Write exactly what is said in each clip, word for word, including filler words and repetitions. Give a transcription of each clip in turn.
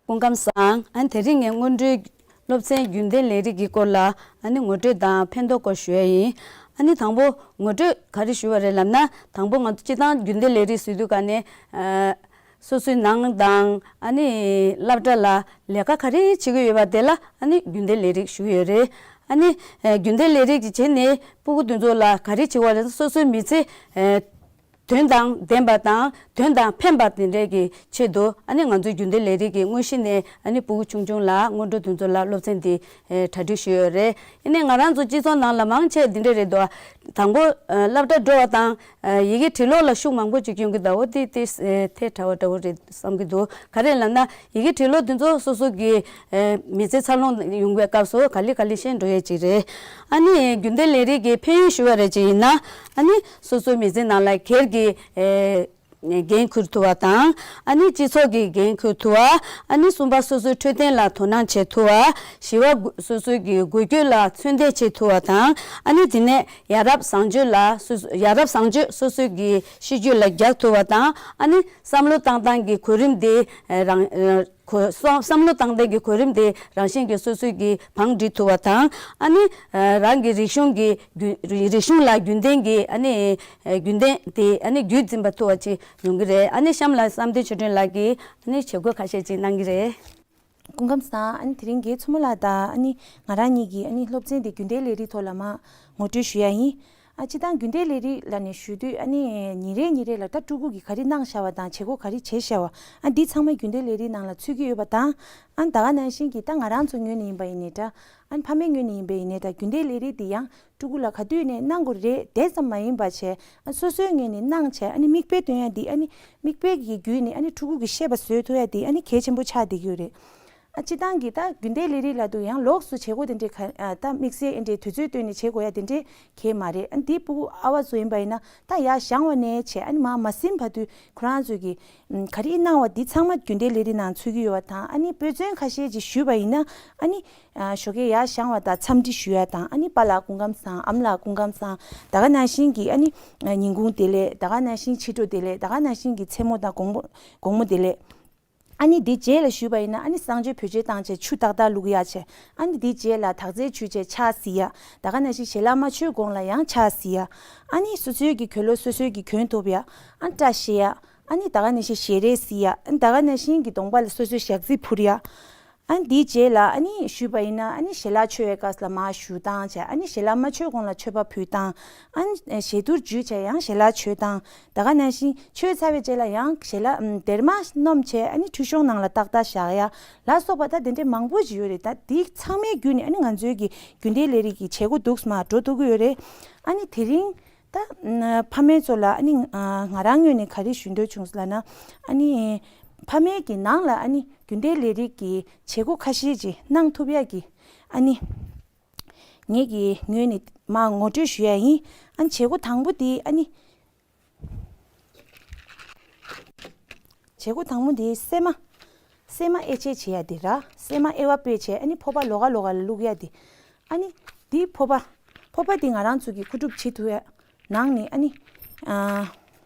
སྐུ་ཁམས་བཟང་། ཨ་ནི་དེ་རིང་ངས་སྔོན་འགྲོའི་སློབ་ཚན་རྒྱུན་ལྡན་ལས་རིགས་ཀྱི་སྐོར་ལ་ཨ་ནི་ངོ་སྤྲོད་དང་ཕན་ཐོགས་སྐོར་ཞུ་ཡ་ཡིན། ཨ་ནི་དང་པོ་ངོ་སྤྲོད་ག་རེ་ཞུ་བ་རེད་ལབ་ན། དང་པོ་ང་ཚོ་སྤྱིར་བཏང་རྒྱུན་ལྡན་ལས་རིགས་ཟེར་དུས་ག་ནས་ཨ་སོ་སོའི་ནང་དང་ཨ་ནི་སློབ་གྲྭ་ལ་ལས་ཀ་ག་རེ་བྱེད་ཀྱི་ཡོད་པ་དེ་ལ་ཨ་ནི་རྒྱུན་ལྡན་ལས་རིགས་ཞུ་གི་ཡོད་རེད། ཨ་ནི་ཨ་རྒྱུན་ལྡན་ལས་རིགས་ཀྱི་བྱས་ནས་སྤུ་གུ་དེ་ཚོ་ལ་ག་རེ་བྱེད་པ་རེད། སོ་སོའི་མི་ཚེ་ཨ་དོན་དང་ལྡན་པ་དང་དོན་དང་ཕན་པ་དེ་འདྲས་ཀྱི་ཆེད་དུ་ཨ་ནི་ང་ཚོའི་རྒྱུན་ལྡན་ལས་རིགས་ཀྱི་དངོས་གཞི་ནས་ཨ་ནི་སྤུ་གུ་ཆུང་ཆུང་ལ་སྔོན་འགྲོ་དེ་ཚོ་ལ་སློབ་ཚན་འདི་ཨ་གྲ་སྒྲིག་ཞུས་ཡོད་རེད། ཡིན་ནའི་ང་རང་ཚོ་སྤྱི་ཚོགས་ནང་ལ་མང་ཆེ་འདི་འདྲས་རེད་འདུག། དང་པོ་ཨ་སློབ་གྲྭ་འགྲོ་བ་དང་ཨ་ཡི་གེ་འབྲི་ཀློག་ལ་ཤུགས་མང་པོ་ཅིག་སྐྱོན་གྱི་འདུག། འོ་དེ་དེ་ཨ་ཐལ་དྲགས་པ་འདྲ་བོ་རེད་བསམ་གྱི་འདུག། ག་རེ་ལབ་ན་ཡི་གེ་འབྲི་ཀློག་དེ་ཚོ་སོ་སོ་གི་ཨ་མི་ཚེ་འཚར་ལོངས་ཡོང་བའི་སྐབས་སུ་ག་ལེ་ག་ལེ་ཤེས་འགྲོ་ཡས་ཅིག་རེད། ཨ་ནི་རྒྱུན་ལྡན་ལས་རིགས་ཀྱི་ཕན་ཡོན་ཞུ་བ་རེད་ཅིག་ཡིན་ན། ཨ་ནི་སོ་སོའི་མི་ཚེ་ནང་ལ་སྒེར་གྱི་ཨ་འགན་འཁུར་ཐུབ་པ་དང་། ཨ་ནི་སྤྱི་ཚོགས་ཀྱི་འགན་འཁུར་ཐུབ་པ། ཨ་ནི་གསུམ་པ་སོ་སོའི་འཕྲོད་བསྟེན་ལ་དོ་སྣང་བྱེད་ཐུབ་པ། བཞི་པ་སོ་སོའི་གི་འགུལ་སྐྱོད་ལ་ཚོད་འཛིན་བྱེད་ཐུབ་པ་དང་། ཨ་ནི་དེ་ནས་ཡ་རབས་བཟང་སྤྱོད་ལ་སོ་སོ་ཡ་རབས་བཟང་སྤྱོད་སོ་སོའི་གི་གཤིས་རྒྱུད་ལ་རྒྱག་ཐུབ་པ་དང་། ཨ་ནི་བསམ་བློ་བཏང་སྟངས་ཀྱི་གོ་རིམ་དེ་རང་གོ་བསམ་བསམ་བློ་བཏང་སྟངས་ཀྱི་གོ་རིམ་དེ་རང་བཞིན་གྱིས་སོ་སོའི་གི་བང་སྒྲིག་ཐུབ་པ་དང་། ཨ་ནི་རང་གི་རིག་གཞུང་གི་རྒྱུ་རིག་གཞུང་ལ་རྒྱུན་ལྡན་གྱི་ཨ་ནི་རྒྱུན་ལྡན་དེ་ཨ་ནི་རྒྱུད་འཛིན་པ་ཐུབ་པ་ཅིག་ཡོང་གི་རེད། ཨ་ནི་གཤམ་ལ་བསམ་གཏན་ཆོས་སྒྲོན་ལགས་ཀྱིས་ཨ་ནི་བྱེད་སྒོ་ཁ་ཤས་ཅིག་གནང་གི་རེད། སྐུ་ཁམས་བཟང་། ཨ་ནི་དེ་རིང་རྒན་མཚོ་མོ་ལགས་དང་ཨ་ནི་ང་རང་གཉིས་ཀྱིས་ཨ་ནི་སློབ་ཚན་དེ་རྒྱུན་ལྡན་ལས་རིགས་ཐོག་ལ་མར་ངོ་སྤྲོད་ཞུ་ཡ་ཡིན། ཨ་སྤྱིར་བཏང་རྒྱུན་ལྡན་ལས་རིགས་ལབ་ནས་ཞུ་དུས་ཨ་ནི་ཉིན་རེ་ཉིན་རེ་ལ་ད་ཕྲུ་གུ་གིས་ག་རེ་གནང་བཞག་པ་དང་བྱེད་སྒོ་ག་རེ་བྱས་བཞག་པ། ཨ་འདི་ཚང་མ་རྒྱུན་ལྡན་ལས་རིགས་ནང་ལ་ཚུད་ཀྱི་ཡོད་པ་དང་། ཨ་ད་ག་ནང་བཞིན་གྱི་ད་ང་རང་ཚོ་ངོས་ནས་ཡིན་པ་ཡིན་ནའི་འདྲ། ཨ་ཕ་མའི་ངོས་ནས་ཡིན་པ་ཡིན་ནའི་འདྲ། རྒྱུན་ལྡན་ལས་རིགས་འདི་ཡང་ཕྲུ་གུ་ལ་ག་དུས་ནས་གནང་དགོས་རེད་དེ་ཙམ་མ་ཡིན་པ་བྱས། ཨ་སོ་སོའི་ངོས་ནས་གནང་བྱས་ཨ་ནི་མིག་དཔེ་སྟོན་ཡ་འདི་ཨ་ནི་མིག་དཔེ་གི་བརྒྱུད་ནས་ཨ་ནི་ཕྲུ་གུ་གི་ཤེས་པ་བཟོ་ཐུབ་ཡ་འདི་ཨ་ནི་གལ་ཆེན་པོ་ཆགས་བསྡད་ཀྱི་ཡོད་རེད། ཨ་སྤྱིར་བཏང་གི་ད་རྒྱུན་ལྡན་ལས་རིགས་ལབ་དུས་ཡང་ལོགས་སུ་བྱེད་སྒོ་དེ་འདྲའི་ག་ཨ་ད་དམིགས་བསལ་ཨེ་འདྲའི་དུས་ཚོད་བཏོན་ནས་བྱེད་དགོས་ཡ་དེ་འདྲའི་གལ་མ་རེད། ཨ་འདི་ཕྲུ་གུ་ཨ་བ་ཚོ་ཡིན་པ་ཡིན་ན་ད་ཡར་བཞེངས་པ་ནས་བྱས་ཨ་ནི་མར་མ་ཟིན་བར་དུ་ཁོ་རང་ཚོས་ཀྱི་ཨམ་ག་རེ་གནང་བ་འདི་ཚང་མ་རྒྱུན་ལྡན་ལས་རིགས་ནང་ཚུད་ཀྱི་ཡོད་པ་དང་། ཨ་ནི་དཔེ་མཚོན་ཁ་ཤས་ཅིག་ཞུས་པ་ཡིན་ན་ཨ་ནི་ཨ་ཞོགས་ཀས་ཡར་བཞེངས་པ་དང་འཚམས་འདྲི་ཞུ་ཡ་དང་། ཨ་ནི་པཱ་ལགས་སྐུ་ཁམས་བཟང་། ཨ་མ་ལགས་སྐུ་ཁམས་བཟང་། ད་ག་ནང་བཞིན་གྱི་ཨ་ནི་ཨ་ཉིན་གུང་བདེ་ལེགས། ད་ག་ནང་བཞིན་ཕྱི་དྲོ་བདེ་ལེགས། ད་ག་ནང་བཞིན་གྱི་མཚན་མོ་དང་དགོང་མོ་དགོང་མོ་བདེ་ལེགས། ཨ་ནི་འདི་རྗེས་ལ་ཞུས་པ་ཡིན་ན་ཨ་ནི་གསང་སྤྱོད་བེད་སྤྱོད་བཏང་བྱས་ཆུ་ཏག་ཏག་བླུག་ཡ་བྱས། ཨ་ནི་འདི་རྗེས་ལ་དག་རྫས་མཆོད་བྱས་ཕྱག་བསིལ་ཡ། ད་ག་ནང་བཞིན་ཞལ་ལག་མ་མཆོད་གོང་ལ་ཡང་ཕྱག་བསིལ་ཡ། ཨ་ནི་སོ་སོའི་གི་གོས་ལོག་སོ་སོའི་གི་གྱོན་ཐོབ་ཡ། ཨ་ནི་སྐྲ་བཤེད་ཡ། ཨ་ནི་ད་ག་ནང་བཞིན་ཞལ་རས་བསིལ་ཡ། ཨ་ནི་ད་ག་ནང་བཞིན་གི་གདོང་པ་ལ་སོ་སོའི་ཞག་རྩི་ཕུར་ཡ། ཨ་ནི་འདིའི་རྗེས་ལ་ཨ་ནི་ཞུས་པ་ཡིན་ན་ཨ་ནི་ཞལ་ལག་མཆོད་པའི་སྐབས་ལ་མར་བཞུགས་སྟངས་བྱས། ཨ་ནི་ཞལ་ལག་མ་མཆོད་གོང་ལ་མཆོད་པ་ཕུལ་སྟངས། ཨ་ནི་ཞལ་ཐུར་འཇུས་བྱས་ཡང་ཞལ་ལག་མཆོད་སྟངས། ད་ག་ནང་བཞིན་མཆོད་ཚར་བའི་རྗེས་ལ་ཡང་ཞལ་ལག་ཨམ་སྡེར་མ་སྣོམ་བྱས་ཨ་ནི་ཁྲུས་གཞོང་ནང་ལ་ཏག་ཏག་བཞག་ཡ་ལ་སོགས་པ་ད་དེ་འདྲའི་མང་པོ་ཞིག་ཡོད་རེད། ད་འདི་ཚང་མའི་བརྒྱུད་ནས་ཨ་ནི་ང་ཚོའི་གི་རྒྱུན་ལྡན་ལས་རིགས་ཀྱི་བྱེད་སྒོ་འདུག་སེ་མར་འགྲོ་ཐུབ་ཀྱི་ཡོད་རེད། ཨ་ནི་དེ་རིང་ད་ཨ་ཕ་མའི་ཚོ་ལ་ཨ་ནི་ཨ་ང་རང་ངོས་ནས་ག་རེ་ཞུ་འདོད་བྱུང་ལབ་ན། ཨ་ནི་ཕ་མའི་གི་ནང་ལ་ཨ་ནི་རྒྱུན་ལྡན་ལས་རིགས་ཀྱི་བྱེད་སྒོ་ཁ་ཤས་ཅིག་གནང་ཐུབ་ཡ་གི་ཨ་ནི་ངེད་ཀྱི་ངོས་ནས་མར་ངོ་སྤྲོད་ཞུ་ཡ་ཡིན། ཨ་ནི་བྱེད་སྒོ་དང་པོ་དེ་ཨ་ནི། བྱེད་སྒོ་དང་པོ་འདི་སྲན་མ། སྲན་མ་དབྱེ་འབྱེད་བྱེད་ཡ་འདི་ར། སྲན་མ་དབྱེ་བ་དཔེ་བྱས་ཨ་ནི་ཕོར་པ་ལོགས་ཀ་ལོགས་ཀ་ལ་བླུག་ཡ་འདི། ཨ་ནི་འདི་ཕོར་པ། ཕོར་པ་འདི་ང་རང་ཚོ་གི་མཁོ་སྒྲུབ་བྱེད་ཐུབ་ཡ། ནང་ནས་ཨ་ནི། ཨ།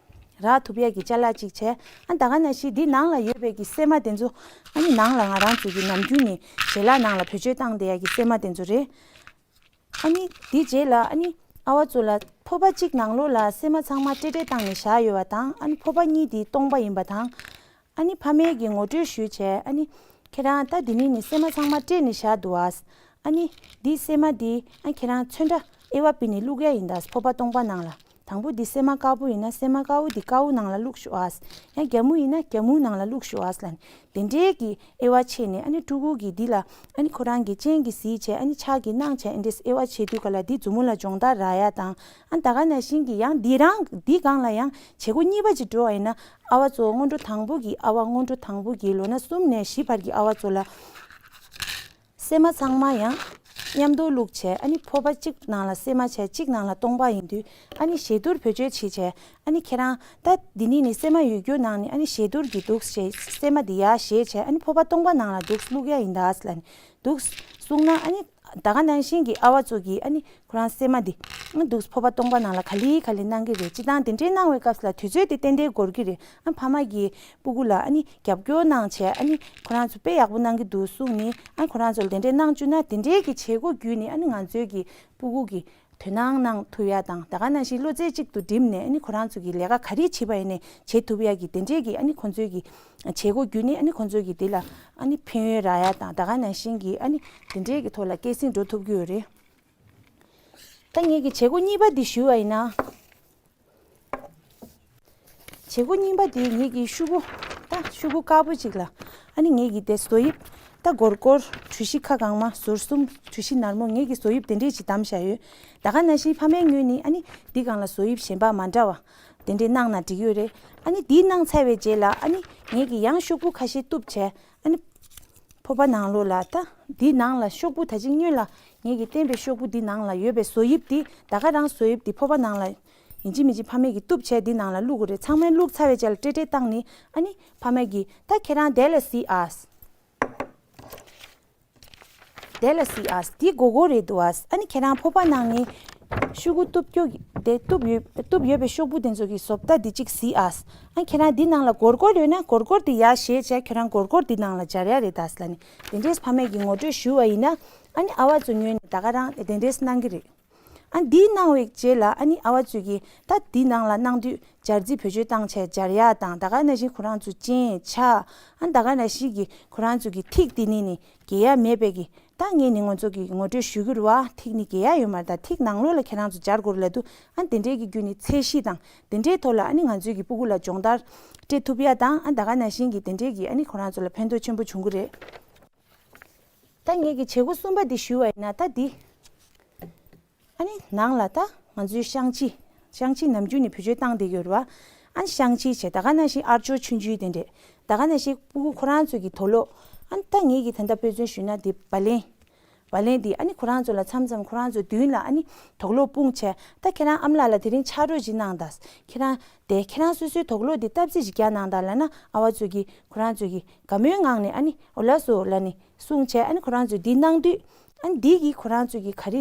རག་ཐུབ་ཡ་གི་ཅ་ལག་ཅིག་བྱས། ཨ་ད་ག་ནང་བཞིན་འདི་ནང་ལ་ཡོད་པའི་གི་སྲན་མ་དེ་ཚོ། ཨ་ནི་ནང་ལ་ང་རང་ཚོ་གི་ནམ་རྒྱུན་ནས་ཞལ་ལག་ནང་ལ་བེད་སྤྱོད་བཏང་བསྡད་ཡ་གི་སྲན་མ་དེ་ཚོ་རེད། ཨ་ནི་དེའི་རྗེས་ལ་ཨ་ནི་ཨ་བ་ཚོ་ལ་ཕོར་པ་གཅིག་ནང་ལོགས་ལ་སྲན་མ་ཚང་མ་སྤྲེལ་སྤྲེལ་བཏང་ནས་བཞག་ཡོད་པ་དང་། ཨ་ནི་ཕོར་པ་གཉིས་དེ་སྟོང་པ་ཡིན་པ་དང་། ཨ་ནི་ཕ་མས་ཀྱིས་ངོ་སྤྲོད་ཞུས་བྱས། ཨ་ནི་ཁྱེད་རང་ད་འདི་ནས་ནི་སྲན་མ་ཚང་མ་སྤྲད་ནས་བཞག་འདུག་ཨ། ཨ་ནི་འདིའི་སྲན་མ་འདི་ཨ་ཁྱེད་རང་ཚོན་ཁྲ་དབྱེ་བ་ཕྱེ་ནས་བླུག་ཡ་ཡིན་ད། ཕོར་པ་སྟོང་པ་ནང་ལ། དང་པོ་འདི་སྲན་མ་དཀར་པོ་ཡིན་ན་སྲན་མ་དཀར་པོ་འདི་དཀར་པོ་ནང་ལ་བླུགས་ཤོག་ཨ། ཡང་རྒྱ་སྨུག་ཡིན་ན་རྒྱ་སྨུག་ནང་ལ་བླུགས་ཤོག་ཨ་ལབ་ནས། དེ་འདྲའི་གི་དབྱེ་བ་ཕྱེ་ནས། ཨ་ནི་ཕྲུ་གུ་གིས་འདི་ལ་ཨ་ནི་ཁོ་རང་གི་སྤྱན་གྱིས་གཟིགས་བྱས། ཨ་ནི་ཕྱག་གིས་བརྣངས་བྱས། ཨ་འདྲས་དབྱེ་བ་ཕྱེ་དུས་ག་ལ་འདི་མཛུབ་མོ་ལ་སྦྱོང་བརྡར་རག་ཡ་དང་། ཨ་ད་ག་ནང་བཞིན་གྱི་ཡང་འདི་རང་འདི་སྒང་ལ་ཡང་བྱེད་སྒོ་གཉིས་པ་ཅིག་འགྲོ་བ་ཡིན་ན། ཨ་བ་ཚོ་སྔོན་འགྲོ་དང་པོ་གི་ཨ་བ་སྔོན་འགྲོ་དང་པོ་གི་ལོ་ན་གསུམ་ནས་བཞི་བར་གྱི་ཨ་བ་ཚོ་ལ། སྲན་མ་ཚང་མ་ཡང་མཉམ་དུ་བླུགས་བྱས། ཨ་ནི་ཕོར་པ་གཅིག་ནང་ལ་སྲན་མ་བྱས་གཅིག་ནང་ལ་སྟོང་པ་ཡིན་དུས། ཨ་ནི་ཞལ་ཏུར་བེད་སྤྱོད་བྱེད་བྱས། ཨ་ནི་ཁྱེད་རང་ད་འདི་ནས་ནི་སྲན་མ་ཡོད་རྒྱུ་ནང་ནས་ཨ་ནི་ཞལ་ཏུར་གྱིས་འདུག་སེ་སྲན་མ་འདི་ཡར་བཞེས་བྱས། ཨ་ནི་ཕོར་པ་སྟོང་པ་ནང་ལ་འདུག་སེ་བླུག་ཡ་ཡིན་ད་ལབ་ནས་འདུག་སེ་གསུངས་ན། ཨ་ནི་ ད་ག་ནང་བཞིན་གྱི་ཨ་བ་ཚོ་གིས་ཨ་ནི་ཁོ་རང་སྲན་མ་འདི་ཨ་འདུག་ཕོར་པ་སྟོང་པ་ནང་ལ་ག་ལེ་ག་ལེ་གནང་གི་རེད། སྤྱིར་བཏང་དེ་འདྲའི་གནང་བའི་སྐབས་ལ་དུས་ཚོད་དེ་ཏན་ཏན་འགོར་གྱི་རེད། ཨ་ཕ་མ་གིས་སྤུ་གུ་ལ་ཨ་ནི་རྒྱབ་སྐྱོར་གནང་བྱས་ཨ་ནི་ཁོ་རང་ཚོ་དཔེ་ཡག་པོ་གནང་གི་འདུག་གསུངས་ནས་ཨ་ཁོ་རང་ཚོ་ལ་དེ་འདྲའི་གནང་བཅུག་ན་དེ་འདྲའི་གི་བྱེད་སྒོ་བརྒྱུད་ནས་ཨ་ནི་ང་ཚོའི་གི་སྤུ་གུ་གི་དོ་སྣང་གནང་ཐུབ་ཡ་དང་ད་ག་ནང་བཞིན་བློ་རྩེ་གཅིག་ཏུ་བསྒྲིམས་ནས་ཨ་ནི་ཁོ་རང་ཚོ་གི་ལས་ཀ་ག་རེ་བྱེད་པ་ཡིན་ནའི་བྱེད་ཐུབ་ཡ་གི་དེ་འདྲའི་གི་ཨ་ནི་ཁོང་ཚོའི་གི་བྱེད་སྒོ་བརྒྱུད་ནས་ཨ་ནི་ཁོང་ཚོའི་གི་དེ་ལ་ཨ་ནི་ཕན་ཡོན་རག་ཡ་དང་ད་ག་ནང་བཞིན་གི་ཨ་ནི་དེ་འདྲའི་གི་ཐོག་ལ་སྐྱེད་སྲིང་འགྲོ་ཐུབ་ཀྱི་ཡོད་རེད། ད་ངེད་ཀྱི་བྱེད་སྒོ་གཉིས་པ་འདི་ཞུ་བ་ཡིན་ན། བྱེད་སྒོ་གཉིས་པ་དེ་ངེད་ཀྱི་ཤོག་གུ། ད་ཤོག་གུ་དཀར་པོ་ཅིག་ལ་ཨ་ནི་ངེད་ཀྱི་དེ་བཟོ་དབྱིབས། ད་སྒོར་སྒོར་གྲུ་བཞི་ཁ་གང་མ་ཟུར་གསུམ་གྲུ་བཞི་ནར་མོ་ངེད་ཀྱི་བཟོ་དབྱིབས་དེ་འདྲས་ཅིག་བདམས་བཞག་ཡོད། ད་ག་ནང་བཞིན་ཕ་མའི་ངོས་ནས་ཨ་ནི་འདི་སྒང་ལ་བཟོ་དབྱིབས་གཞན་པ་མ་འདྲ་བ་དེ་འདྲས་གནང་ན་འགྲིག་ཡོད་རེད། ཨ་ནི་འདི་གནང་ཚར་བའི་རྗེས་ལ་ཨ་ནི་ངེད་ཀྱི་ཡང་ཤོག་གུ་ཁ་ཤས་གཏུབ་བྱས་ཨ་ནི་ཕོར་པ་ནང་ལོགས་ལ་ད་འདི་ནང་ལ་ཤོག་བུ་ད་ཅིག་སྔོན་ལ་ངེད་ཀྱིས་བསྟན་པའི་ཤོག་བུ་འདི་ནང་ལ་ཡོད་པའི་བཟོ་དབྱིབས་འདི་ད་ག་རང་བཟོ་དབྱིབས་འདི་ཕོར་པ་ནང་ལ་ཡིན་གཅིག་མིན་གཅིག་ཕ་མས་ཀྱིས་གཏུབ་བྱས་འདི་ནང་ལ་བླུག་དགོས་རེད། ཚང་མས་བླུག་ཚར་བའི་རྗེས་ལ་ཏྲེ་ཏྲེ་བཏང་ནི་ཨ་ནི་ཕ་མས་ཀྱིས་ད་ཁྱེད་རང་དེ་ལ་གཟིགས་ཨ། དེ་ལ་གཟིགས་ཨ། འདི་མགོ་སྐོར་རེད་འདུག་ཨ། ཨ་ནི་ཁྱེད་རང་ཕོར་པ་ནང་ནས་ཤོག་གུ་གཏུབ་རྒྱུ་དེ་གཏུབ་ཡོད་གཏུབ་ཡོད་པའི་ཤོག་བུ་དེ་ཚོ་གི་བཟོ་ལྟ་འདི་གཅིག་གཟིགས་ཨ། ཨ་ཁྱེད་རང་འདི་ནང་ལ་སྒོར་སྒོར་ཡོད་ན་སྒོར་སྒོར་འདི་ཡར་བཞེས་བྱས་ཁྱེད་རང་སྒོར་སྒོར་འདི་ནང་ལ་སྦྱར་ཡ་རེད་ད་ཟེར་ལབ་ནི་དེ་འདྲས་ཕ་མས་ཀྱིས་ངོ་སྤྲོད་ཞུས་པ་ཡིན་ན་ཨ་ནི་ཨ་བ་ཚོ་ངོས་ནས་ད་ག་རང་དེ་འདྲས་གནང་གི་རེད། ཨ་འདི་གནང་བའི་རྗེས་ལ་ཨ་ནི་ཨ་བ་ཚོས་ཀྱིས་ད་འདི་ནང་ལ་གནང་དུས་སྦྱར་རྩི་བེད་སྤྱོད་བཏང་བྱས་སྦྱར་ཡ་དང་ད་ག་ནང་བཞིན་ཁོ་རང་ཚོ་སྤྱན་ཆ་ཨ་ད་ག་ནང་བཞིན་གྱི་ཁོ་རང་ཚོ་གི་ཐིག་འདི་ནི་ནི་གས་ཡ་མེད་པའི་གི་ད་ངས་ནི་ང་ཚོ་གི་ངོ་སྤྲོད་ཞུ་གི་རེད་བ། ཐིག་ནི་གས་ཡ་ཡོད་མ་རེད། ད་ཐིག་ནང་ལོགས་ལ་ཁྱེད་རང་ཚོ་སྦྱར་དགོས་རེད་ལབ་དུས་ཨ་དེ་འདྲའི་གི་རྒྱུ་ནི་ཚད་གཞི་དང་དེ་འདྲའི་ཐོག་ལ་ཨ་ནི་ང་ཚོའི་གི་སྤུ་གུ་ལ་སྦྱོང་བརྡར་སྤྲད་ཐུབ་ཡ་དང་ཨ་ད་ག་ནང་བཞིན་གི་དེ་འདྲའི་གི་ཨ་ནི་ཁོ་རང་ཚོ་ལ་ཕན་ཐོགས་ཆེན་པོ་བྱུང་གི་རེད། ད་ངས་གི་བྱེད་སྒོ་གསུམ་པ་འདི་ཞུ་བ་ཡིན་ན་ད་འདི། ཨ་ནི་ནང་ལ་ད་ང་ཚོའི་བཤང་གཅི། བཤང་གཅི་ནམ་རྒྱུན་ནས་བེད་སྤྱོད་བཏང་བསྡད་ཡོད་རེད་བ། ཨ་ནི་བཤང་གཅི་བྱས་ད་ག་ནང་བཞིན་ཨ་ཅོ་ཆུང་ཆུང་དེ་འདྲས། ད་ག་ནང་བཞིན་སྤུ་གུ་ཁོ་རང་ཚོ་གི་དུག་ལོག་ཨ་ནི་ད་ངེད་ཀྱི་ད་ལྟ་དཔེ་མཚོན་ཞུས་ན་འདི་བ་ལན། བ་ལན་འདི་ཨ་ནི་ཁོ་རང་ཚོ་ལ་མཚམས་མཚམས་ཁོ་རང་ཚོ་མདུན་ལ་ཨ་ནི་དུག་ལོག་སྤུངས་བྱས་ད་ཁྱེད་རང་ཨ་མ་ལགས་ལ་དེ་རིང་ཕྱག་རོགས་ཅིག་གནང་དང་། ཁྱེད་རང་དེ་ཁྱེད་རང་སོ་སོའི་དུག་ལོག་འདི་སྟབས་རྩིས་ཅིག་རྒྱག་གནང་དང་ལབ་ན་ཨ་བ་ཚོ་གིས་ཁོ་རང་ཚོ་གིས་དགའ་མོའི་ངང་ནས་ཨ་ནི་འོ་ལགས་སོ་ལབ་ནས་གསུངས་བྱས་ཨ་ནི་ཁོ་རང་ཚོས་འདི་གནང་དུས་ཨ་ནི་འདི་གིས་ཁོ་རང་ཚོ་གིས་ག་རེ་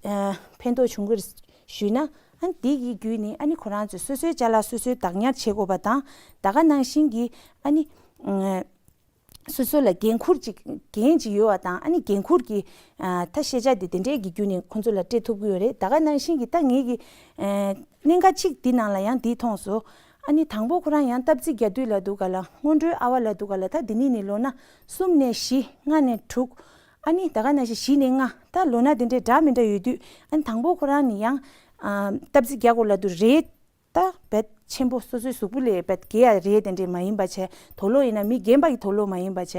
ཨ་ཕན་ཐོགས་བྱུང་གི་རེད་ཞུས་ན། ཨ་ནི་འདི་གི་བརྒྱུད་ནས་ཨ་ནི་ཁོ་རང་ཚོས་སོ་སོའི་ཅ་ལག་སོ་སོས་བདག་ཉར་བྱེད་དགོས་པ་དང་ད་ག་ནང་བཞིན་གྱི་ཨ་ནི་ཨ་སོ་སོ་ལ་འགན་འཁུར་ཅིག་འགན་ཅིག་ཡོད་པ་དང་ཨ་ནི་འགན་འཁུར་གྱི་ཨ་ད་ཤེས་བྱ་དེ་དེ་འདྲའི་གི་བརྒྱུད་ནས་ཁོ་ཚོ་ལ་སྤྲད་ཐུབ་ཀྱི་ཡོད་རེད། ད་ག་ནང་བཞིན་གྱི་ད་ངེད་ཀྱི་ཨ་གནད་འགག་གཅིག་འདི་ནང་ལ་ཡང་འདི་མཐོང་སོང་། ཨ་ནི་དང་པོ་ཁོ་རང་ཡང་སྟབས་རྩིས་རྒྱག་དུས་ལ་འདུག་ག་ལ་སྔོན་འགྲོའི་ཨ་བ་ལ་འདུག་ག་ལ་ད་འདི་ནི་ནི་ལོ་ན་གསུམ་ནས་བཞི་ལྔ་ནས་དྲུག་ཨ་ནི་ད་ག་ནང་བཞིན་བཞི་ནས་ལྔ་ད་ལོ་ན་དེ་འདྲའི་འདྲ་མི་འདྲ་ཡོད་དུས་ཨ་ནི་དང་པོ་ཁོ་རང་ནི་ཡང་ཨ་སྟབས་རྩིས་རྒྱག་དགོས་ལབ་དུས་རེད། ད་བེད་ཆེན་པོ་སོ་སོའི་གཟུགས་པོ་ལས་བེད་རྒྱག་ཡ་རེད་དེ་འདྲས་མ་ཡིན་པ་བྱས་དུག་ལོག་ཡིན་ན་མི་རྒན་པ་ཡི་དུག་ལོག་མ་ཡིན་པ་བྱས་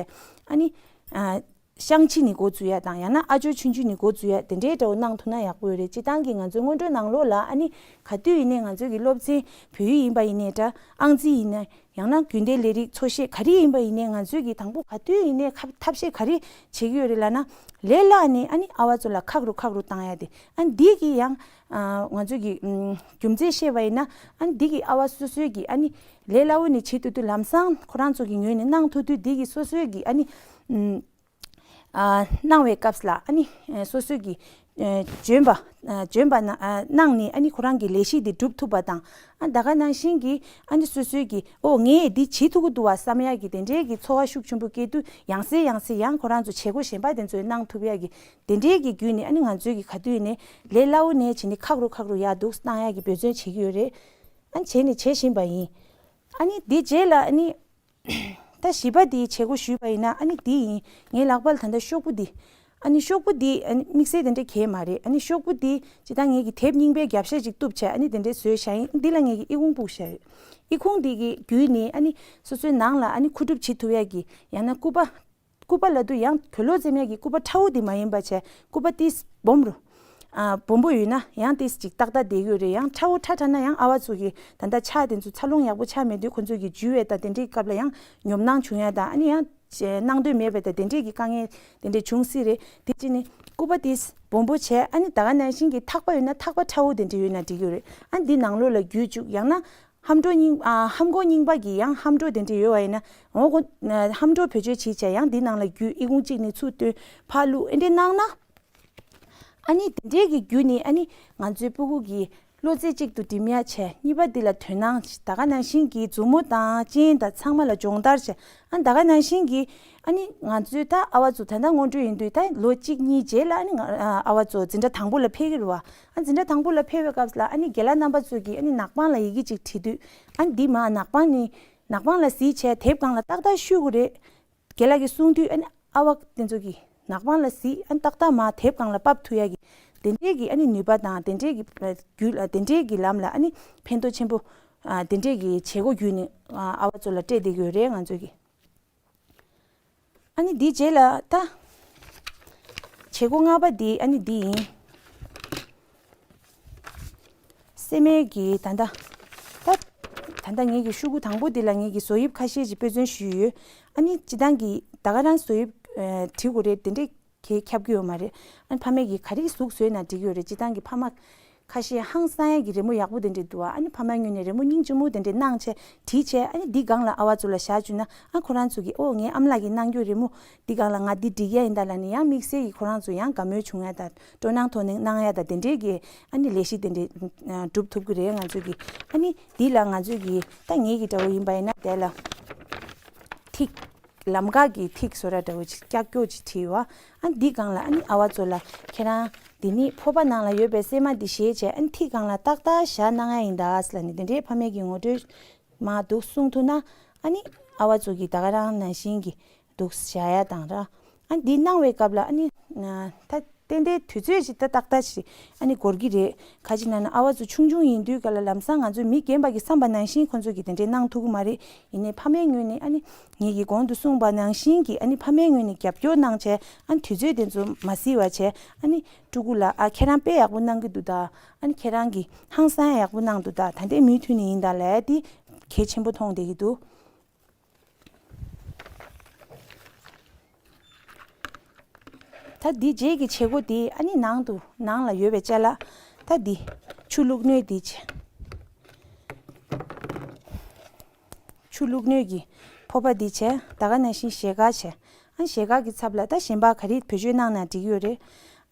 ཨ་ནི་ཨ་བཤང་གཅི་ནི་འགོ་འཛུགས་ཡ་དང་ཡང་ན་ཨ་ཅོ་ཆུང་ཆུང་ནི་འགོ་འཛུགས་ཡ་དེ་འདྲའི་འདྲ་བོ་གནང་ཐུབ་ན་ཡག་པོ་ཡོད་རེད། སྤྱིར་བཏང་གི་ང་ཚོའི་སྔོན་འགྲོའི་ནང་ལོགས་ལ་ཨ་ནི་ག་དུས་ཡིན་ནའི་ང་ཚོའི་གི་སློབ་ཚན་བོད་ཡིག་ཡིན་པ་ཡིན་ནའི་འདྲ་ཨང་རྩིས་ཡིན་ན། ཡང་ན་རྒྱུན་ལྡན་ལས་རིགས་འཚོ་བཤད་ག་རེ་ཡིན་པ་ཡིན་ནའི་ང་ཚོས་ཀྱིས་དང་པོ་ག་དུས་ཡིན་ནའི་ཁ་ཐབས་ཤེས་ག་རེ་བྱེད་ཀྱི་ཡོད་རེད་ལབ་ན། ལས་སླ་ནི་ཨ་ནི་ཨ་བ་ཚོ་ལ་ཁག་རུ་ཁག་རུ་བཏང་ཡ་དེ་ཨ་ནི་འདི་གི་ཡང་ང་ཚོས་ཀྱི་རྒྱུ་མཚན་བཤད་པ་ཡིན་ན་ཨ་ནི་འདི་གི་ཨ་བ་སོ་སོའི་གི་ཨ་ནི་ལས་སླ་བོ་ནི་བྱེད་ཐུབ་དུས་ལམ་སང་ཁོ་རང་ཚོ་གི་ངོས་ནས་གནང་ཐུབ་དུས་འདི་གི་སོ་སོའི་གི་ཨ་ནི། གནང་བའི་སྐབས་ལ་ཨ་ནི་སོ་སོའི་གི་འཇོན་པ་འཇོན་པ་གནང་ནས་ཨ་ནི་ཁོ་རང་གི་ལས་གཞི་འདི་སྒྲུབ་ཐུབ་པ་དང་ཨ་ད་ག་ནང་བཞིན་གྱི་ཨ་ནི་སོ་སོའི་གི་ཨོ་ངས་འདི་བྱེད་ཐུབ་ཀྱི་འདུག་བ་བསམ་ཡག་གི་དེ་འདྲའི་གི་ཚོར་བ་ཤུགས་ཆེན་པོ་སྐྱེ་དུས་ཡང་སེ་ཡང་སེ་ཡང་ཁོ་རང་ཚོ་བྱེད་སྒོ་གཞན་པ་དེ་ཚོ་གནང་ཐུབ་ཡག་གི་དེ་འདྲའི་གི་བརྒྱུད་ནས་ཨ་ནི་ང་ཚོའི་གི་ག་དུས་ནས་ལས་སླ་བོ་ནས་བྱས་ནས་ཁག་རུ་ཁག་རུ་ཡག་འདུག་གནང་ཡག་གི་འབད་བརྩོན་བྱེད་ཀྱི་ཡོད་རེད། ཨ་ནི་བྱས་ནས་བྱེད་བཞིན་པ་ཡིན། ཨ་ནི་འདི་རྗེས་ལ་ཨ་ནི། ད་བཞི་པ་འདིའི་བྱེད་སྒོ་ཞུས་པ་ཡིན་ན་ཨ་ནི་འདི་ཡིན། ངའི་ལག་པ་ལ་ད་ལྟ་ཤོག་བུ་འདི། ཨ་ནི་ཤོག་བུ་འདི་ཨ་ནི་དམིགས་བསལ་དེ་འདྲ་གས་མ་རེད། ཨ་ནི་ཤོག་བུ་འདི་ཇི་ལྟར་ངེད་ཀྱི་དེབ་རྙིང་པའི་རྒྱབ་ཤ་ཅིག་གཏུབ་བྱས་ཨ་ནི་དེ་འདྲས་བཟོས་བཞག་ཡིན། འདི་ལ་ངེད་ཀྱི་ཨི་ཁུང་སྤུག་བཞག་ཡོད། ཨི་ཁུང་འདི་གི་བརྒྱུད་ནས་ཨ་ནི་སོ་སོའི་ནང་ལ་ཨ་ནི་མཁོ་སྒྲུབ་བྱེད་ཐུབ་ཡག་གི་ཡང་ན་སྐུད་པ། སྐུད་པ་ལབ་དུས་ཡང་གོས་ལོག་འཛེམ་ཡག་གི་སྐུད་པ་ཁྲ་བོ་འདི་མ་ཡིན་པ་བྱས་སྐུད་པ་ཏིས་སྦོམ་རུ། ཨ་སྦོམ་པོ་ཡོད་ན་ཡང་ཏིས་ཅིག་ཏག་ཏག་བསྡད་ཡོད་རེད། ཡང་ཁྲ་བོ་ཁྲ་ཁྲ་ན་ཡང་ཨ་བ་ཚོ་གི་ད་ལྟ་ཕྱག་དེ་ཚོ་ཚ་རླུང་ཡག་པོ་ཆགས་མེད་དུས་ཁོ་ཚོ་གི་འཇུ་བའི་ད་དེ་འདྲའི་སྐབས་ལ་ཡང་ཉོབ་སྣང་བྱུང་ཡ་ད་ཨ་ནི་ཡང་གནང་འདོད་མེད་པའི་ད་དེ་འདྲའི་གི་དཀའ་ངལ་དེ་འདྲའི་བྱུང་སྲིད་རེད། དེ་ཅི་ནི་སྐུད་པ་དེ་སྦོམ་པོ་བྱས་ཨ་ནི་ད་ག་ནང་བཞིན་གྱི་ཐག་པ་ཡོད་ན་ཐག་པ་ཁྲ་བོ་དེ་འདྲ་ཡོད་ན་འགྲིག་གི་རེད། ཨ་ནི་འདི་ནང་ལོགས་ལ་བརྒྱུད་བཅུག་ཡང་ན་ལྷམ་སྒྲོ་རྙིང་ཨ་ལྷམ་གོག་རྙིང་པ་གི་ཡང་ལྷམ་སྒྲོ་དེ་འདྲ་ཡོད་པ་ཡིན་ན་འོ་གོ་ལྷམ་སྒྲོ་བེད་སྤྱོད་བྱེད་བྱས་ཡང་འདི་ནང་ལ་བརྒྱུད་ཨི་ཁུང་གཅིག་ནས་ཚུར་བཏོན་ཕར་བླུགས་ཨེ་འདྲ་གནང་ན། ཨ་ནི་དེ་འདྲའི་གི་བརྒྱུད་ནས་ཨ་ནི་ང་ཚོའི་སྤུ་གུ་གི་བློ་རྩེ་གཅིག་ཏུ་སྒྲིམ་ཡ་བྱས། གཉིས་པ་འདི་ལ་དོ་སྣང་བྱས། ད་ག་ནང་བཞིན་གྱི་མཛུབ་མོ་དང་སྤྱན་དང་ཚང་མ་ལ་སྦྱོང་བརྡར་བྱས། ཨ་ད་ག་ནང་བཞིན་གྱི་ཨ་ནི་ང་ཚོའི་ད་ཨ་བ་ཚོ་ད་ལྟ་སྔོན་འགྲོ་ཡིན་དུས་ད་ལོ་གཅིག་གཉིས་རྗེས་ལ་ཨ་ནི་ང་ཨ་བ་ཚོ་འཛིན་གྲྭ་དང་པོ་ལ་ཕེབས་ཀྱི་རེད་བ། ཨ་འཛིན་གྲྭ་དང་པོ་ལ་ཕེབས་པའི་སྐབས་ལ་ཨ་ནི་རྒན་ལགས་རྣམ་པ་ཚོས་ཀྱིས་ཨ་ནི་ནག་པང་ལ་ཡི་གེ་ཅིག་བྲིས་དུས། ཨ་ནི་འདི་མ་ནག་པང་ནི་ནག་པང་ལ་གཟིགས་བྱས་དེབ་སྒང་ལ་ཏག་ཏག་བཤུས་དགོས་རེད། རྒན་ལགས་ཀྱིས་གསུང་དུས་ཨ་ནི་ཨ་བ་དེ་ཚོ་གིས་ནག་པང་ལ་གཟིགས། ཨ་ནི་ཏག་ཏག་མ་དེབ་སྒང་ལ་ཕབ་ཐུབ་ཡ་གི་དེ་འདྲའི་གི་ཨ་ནི་ནུས་པ་དང་དེ་འདྲའི་གི་ཨ་རྒྱུད་ལ་དེ་འདྲའི་གི་ལམ་ལ་ཨ་ནི་ཕན་ཐོགས་ཆེན་པོ། ཨ་དེ་འདྲའི་གི་བྱེད་སྒོ་བརྒྱུད་ནས་ཨ་ཨ་བ་ཚོ་ལ་སྤྲད་བསྡད་ཀྱི་ཡོད་རེད་ང་ཚོ་གིས། ཨ་ནི་འདིའི་རྗེས་ལ་ད་བྱེད་སྒོ་ལྔ་པ་འདི་ཨ་ནི་འདི་ཡིན། སྲན་མའི་གི་ད་ལྟ་ད་ད་ལྟ་ངེད་ཀྱི་ཤོག་གུ་དང་པོ་འདི་ལ་ངེད་ཀྱི་བཟོ་དབྱིབས་ཁ་ཤས་ཅིག་དཔེ་མཚོན་ཞུས་ཡོད། ཨ་ནི་སྤྱིར་བཏང་གི་ད་ག་རང་བཟོ་དབྱིབས་ཨ་བྲི་དགོས་རེད་དེ་འདྲས་གས་ཁྱབ་ཀྱི་ཡོད་མ་རེད། ཨ་ནི་ཕ་མས་ཀྱིས་ག་རེ་གཟུགས་བཟོས་ན་འགྲིག་གི་ཡོད་རེད། སྤྱིར་བཏང་གི་ཕ་མ་ཁ་ཤས་ཧང་སང་ཡ་གི་རི་མོ་ཡག་པོ་དེ་འདྲས་འདུག་ཨ། ཨ་ནི་ཕ་མའི་ངོས་ནས་རི་མོ་སྙིང་རྗེ་མོ་དེ་འདྲས་གནང་བྱས་བྲིས་བྱས་ཨ་ནི་འདི་སྒང་ལ་ཨ་བ་ཚོ་ལ་བཞག་བཅུག་ན་ཨ་ཁོ་རང་ཚོ་གིས་ཨོ་ངའི་ཨ་མ་ལགས་ཀྱིས་གནང་རྒྱུ་རི་མོ་འདི་སྒང་ལ་ང་འདི་འགྲིག་ཡ་ཡིན་ད་ལབ་ནས་ཡང་དམིགས་བསལ་གྱི་ཁོ་རང་ཚོ་ཡང་དགའ་མོས་བྱུང་ཡ་ད་སྤྲོ་སྣང་ཐོག་ནས་གནང་ཡ་ད་དེ་འདྲས་ཀྱི་ཨ་ནི་ལས་གཞི་དེ་འདྲས་ཨ་སྒྲུབ་ཐུབ་ཀྱི་རེད་ང་ཚོ་གིས། ཨ་ནི་འདི་ལ་ང་ཚོ་གིས་ད་ངེད་ཀྱི་འདྲ་བོ་ཡིན་པ་ཡིན་ན་དེ་ལ་ཐིག་ལམ་ཁ་གི་ཐིག་བཟོ་འདྲ་འདྲ་བོ་ཅིག་ཀྱག་ཀྱོག་ཅིག་བྲིས་ཡོད། ཨ་འདི་སྒང་ལ་ཨ་ནི་ཨ་བ་ཚོ་ལ་ཁྱེད་རང་འདི་ནི་ཕོར་པ་ནང་ལ་ཡོད་པའི་སྲན་མ་འདི་བཞེས་བྱས་ཨ་ནི་ཐིག་སྒང་ལ་ཏག་ཏག་བཞག་གནང་ཡ་ཡིན་ད་ལབ་ནས་དེ་འདྲའི་ཕ་མས་ཀྱི་ངོ་སྤྲོད་མ་འདུག་གསུང་ཐུབ་ན་ཨ་ནི་ཨ་བ་ཚོ་གིས་ད་ག་རང་ནང་བཞིན་གྱི་འདུག་བཞག་ཡ་དང་ར། ཨ་འདི་གནང་བའི་སྐབས་ལ་ཨ་ནི་ད་ཏན་ཏན་དུས་ཚོད་ཅིག་ད་ཏག་ཏག་ཅིག་ཨ་ནི་འགོར་གྱི་རེད། ཁ་ཅིག་ན་ན་ཨ་བ་ཚོ་ཆུང་ཆུང་ཡིན་དུས་ག་ལ་ལམ་སང་ང་ཚོ་མི་རྒན་པ་གི་བསམ་པ་ནང་བཞིན་ཁོང་ཚོ་གིས་དེ་འདྲས་གནང་ཐུབ་ཀྱི་མ་རེད། ཡིན་ནའི་ཕ་མའི་ངོས་ནས་ཨ་ནི་ངེད་ཀྱིས་གོང་དུ་གསུངས་པ་ནང་བཞིན་གྱི་ཨ་ནི་ཕ་མའི་ངོས་ནས་རྒྱབ་སྐྱོར་གནང་བྱས་ཨ་ནི་དུས་ཚོད་དེ་ཚོ་མ་བསྲི་བ་བྱས་ཨ་ནི་ཕྲུ་གུ་ལ་ཨ་ཁྱེད་རང་དཔེ་ཡག་པོ་གནང་གི་འདུག་ད། ཨ་ནི་ཁྱེད་རང་གིས་ཧང་སང་ཡག་པོ་གནང་འདུག་ད། ད་ལྟའི་མུ་མཐུད་ནས་ཡིན་ད་ལབ་ཡ་དེ་གལ་ཆེན་པོ་མཐོང་བསྡད་ཀྱི་འདུག་ད་འདི་རྗེས་ཀྱི་བྱེད་སྒོ་འདི་ཨ་ནི་ནང་དུ་ནང་ལ་ཡོད་པའི་ཅ་ལག་ད་འདི་ཆུ་བླུགས་སྣོད་འདི་བྱས། ཆུ་བླུགས་སྣོད་ཀྱི་ཕོར་པ་འདི་བྱས། ད་ག་ནང་བཞིན་ཞལ་དཀར་བྱས། ཨ་ནི་ཞལ་དཀར་གྱི་ཚབ་ལ་ད་གཞན་པ་ག་རེ་བེད་སྤྱོད་གནང་ན་འགྲིག་ཡོད་རེད།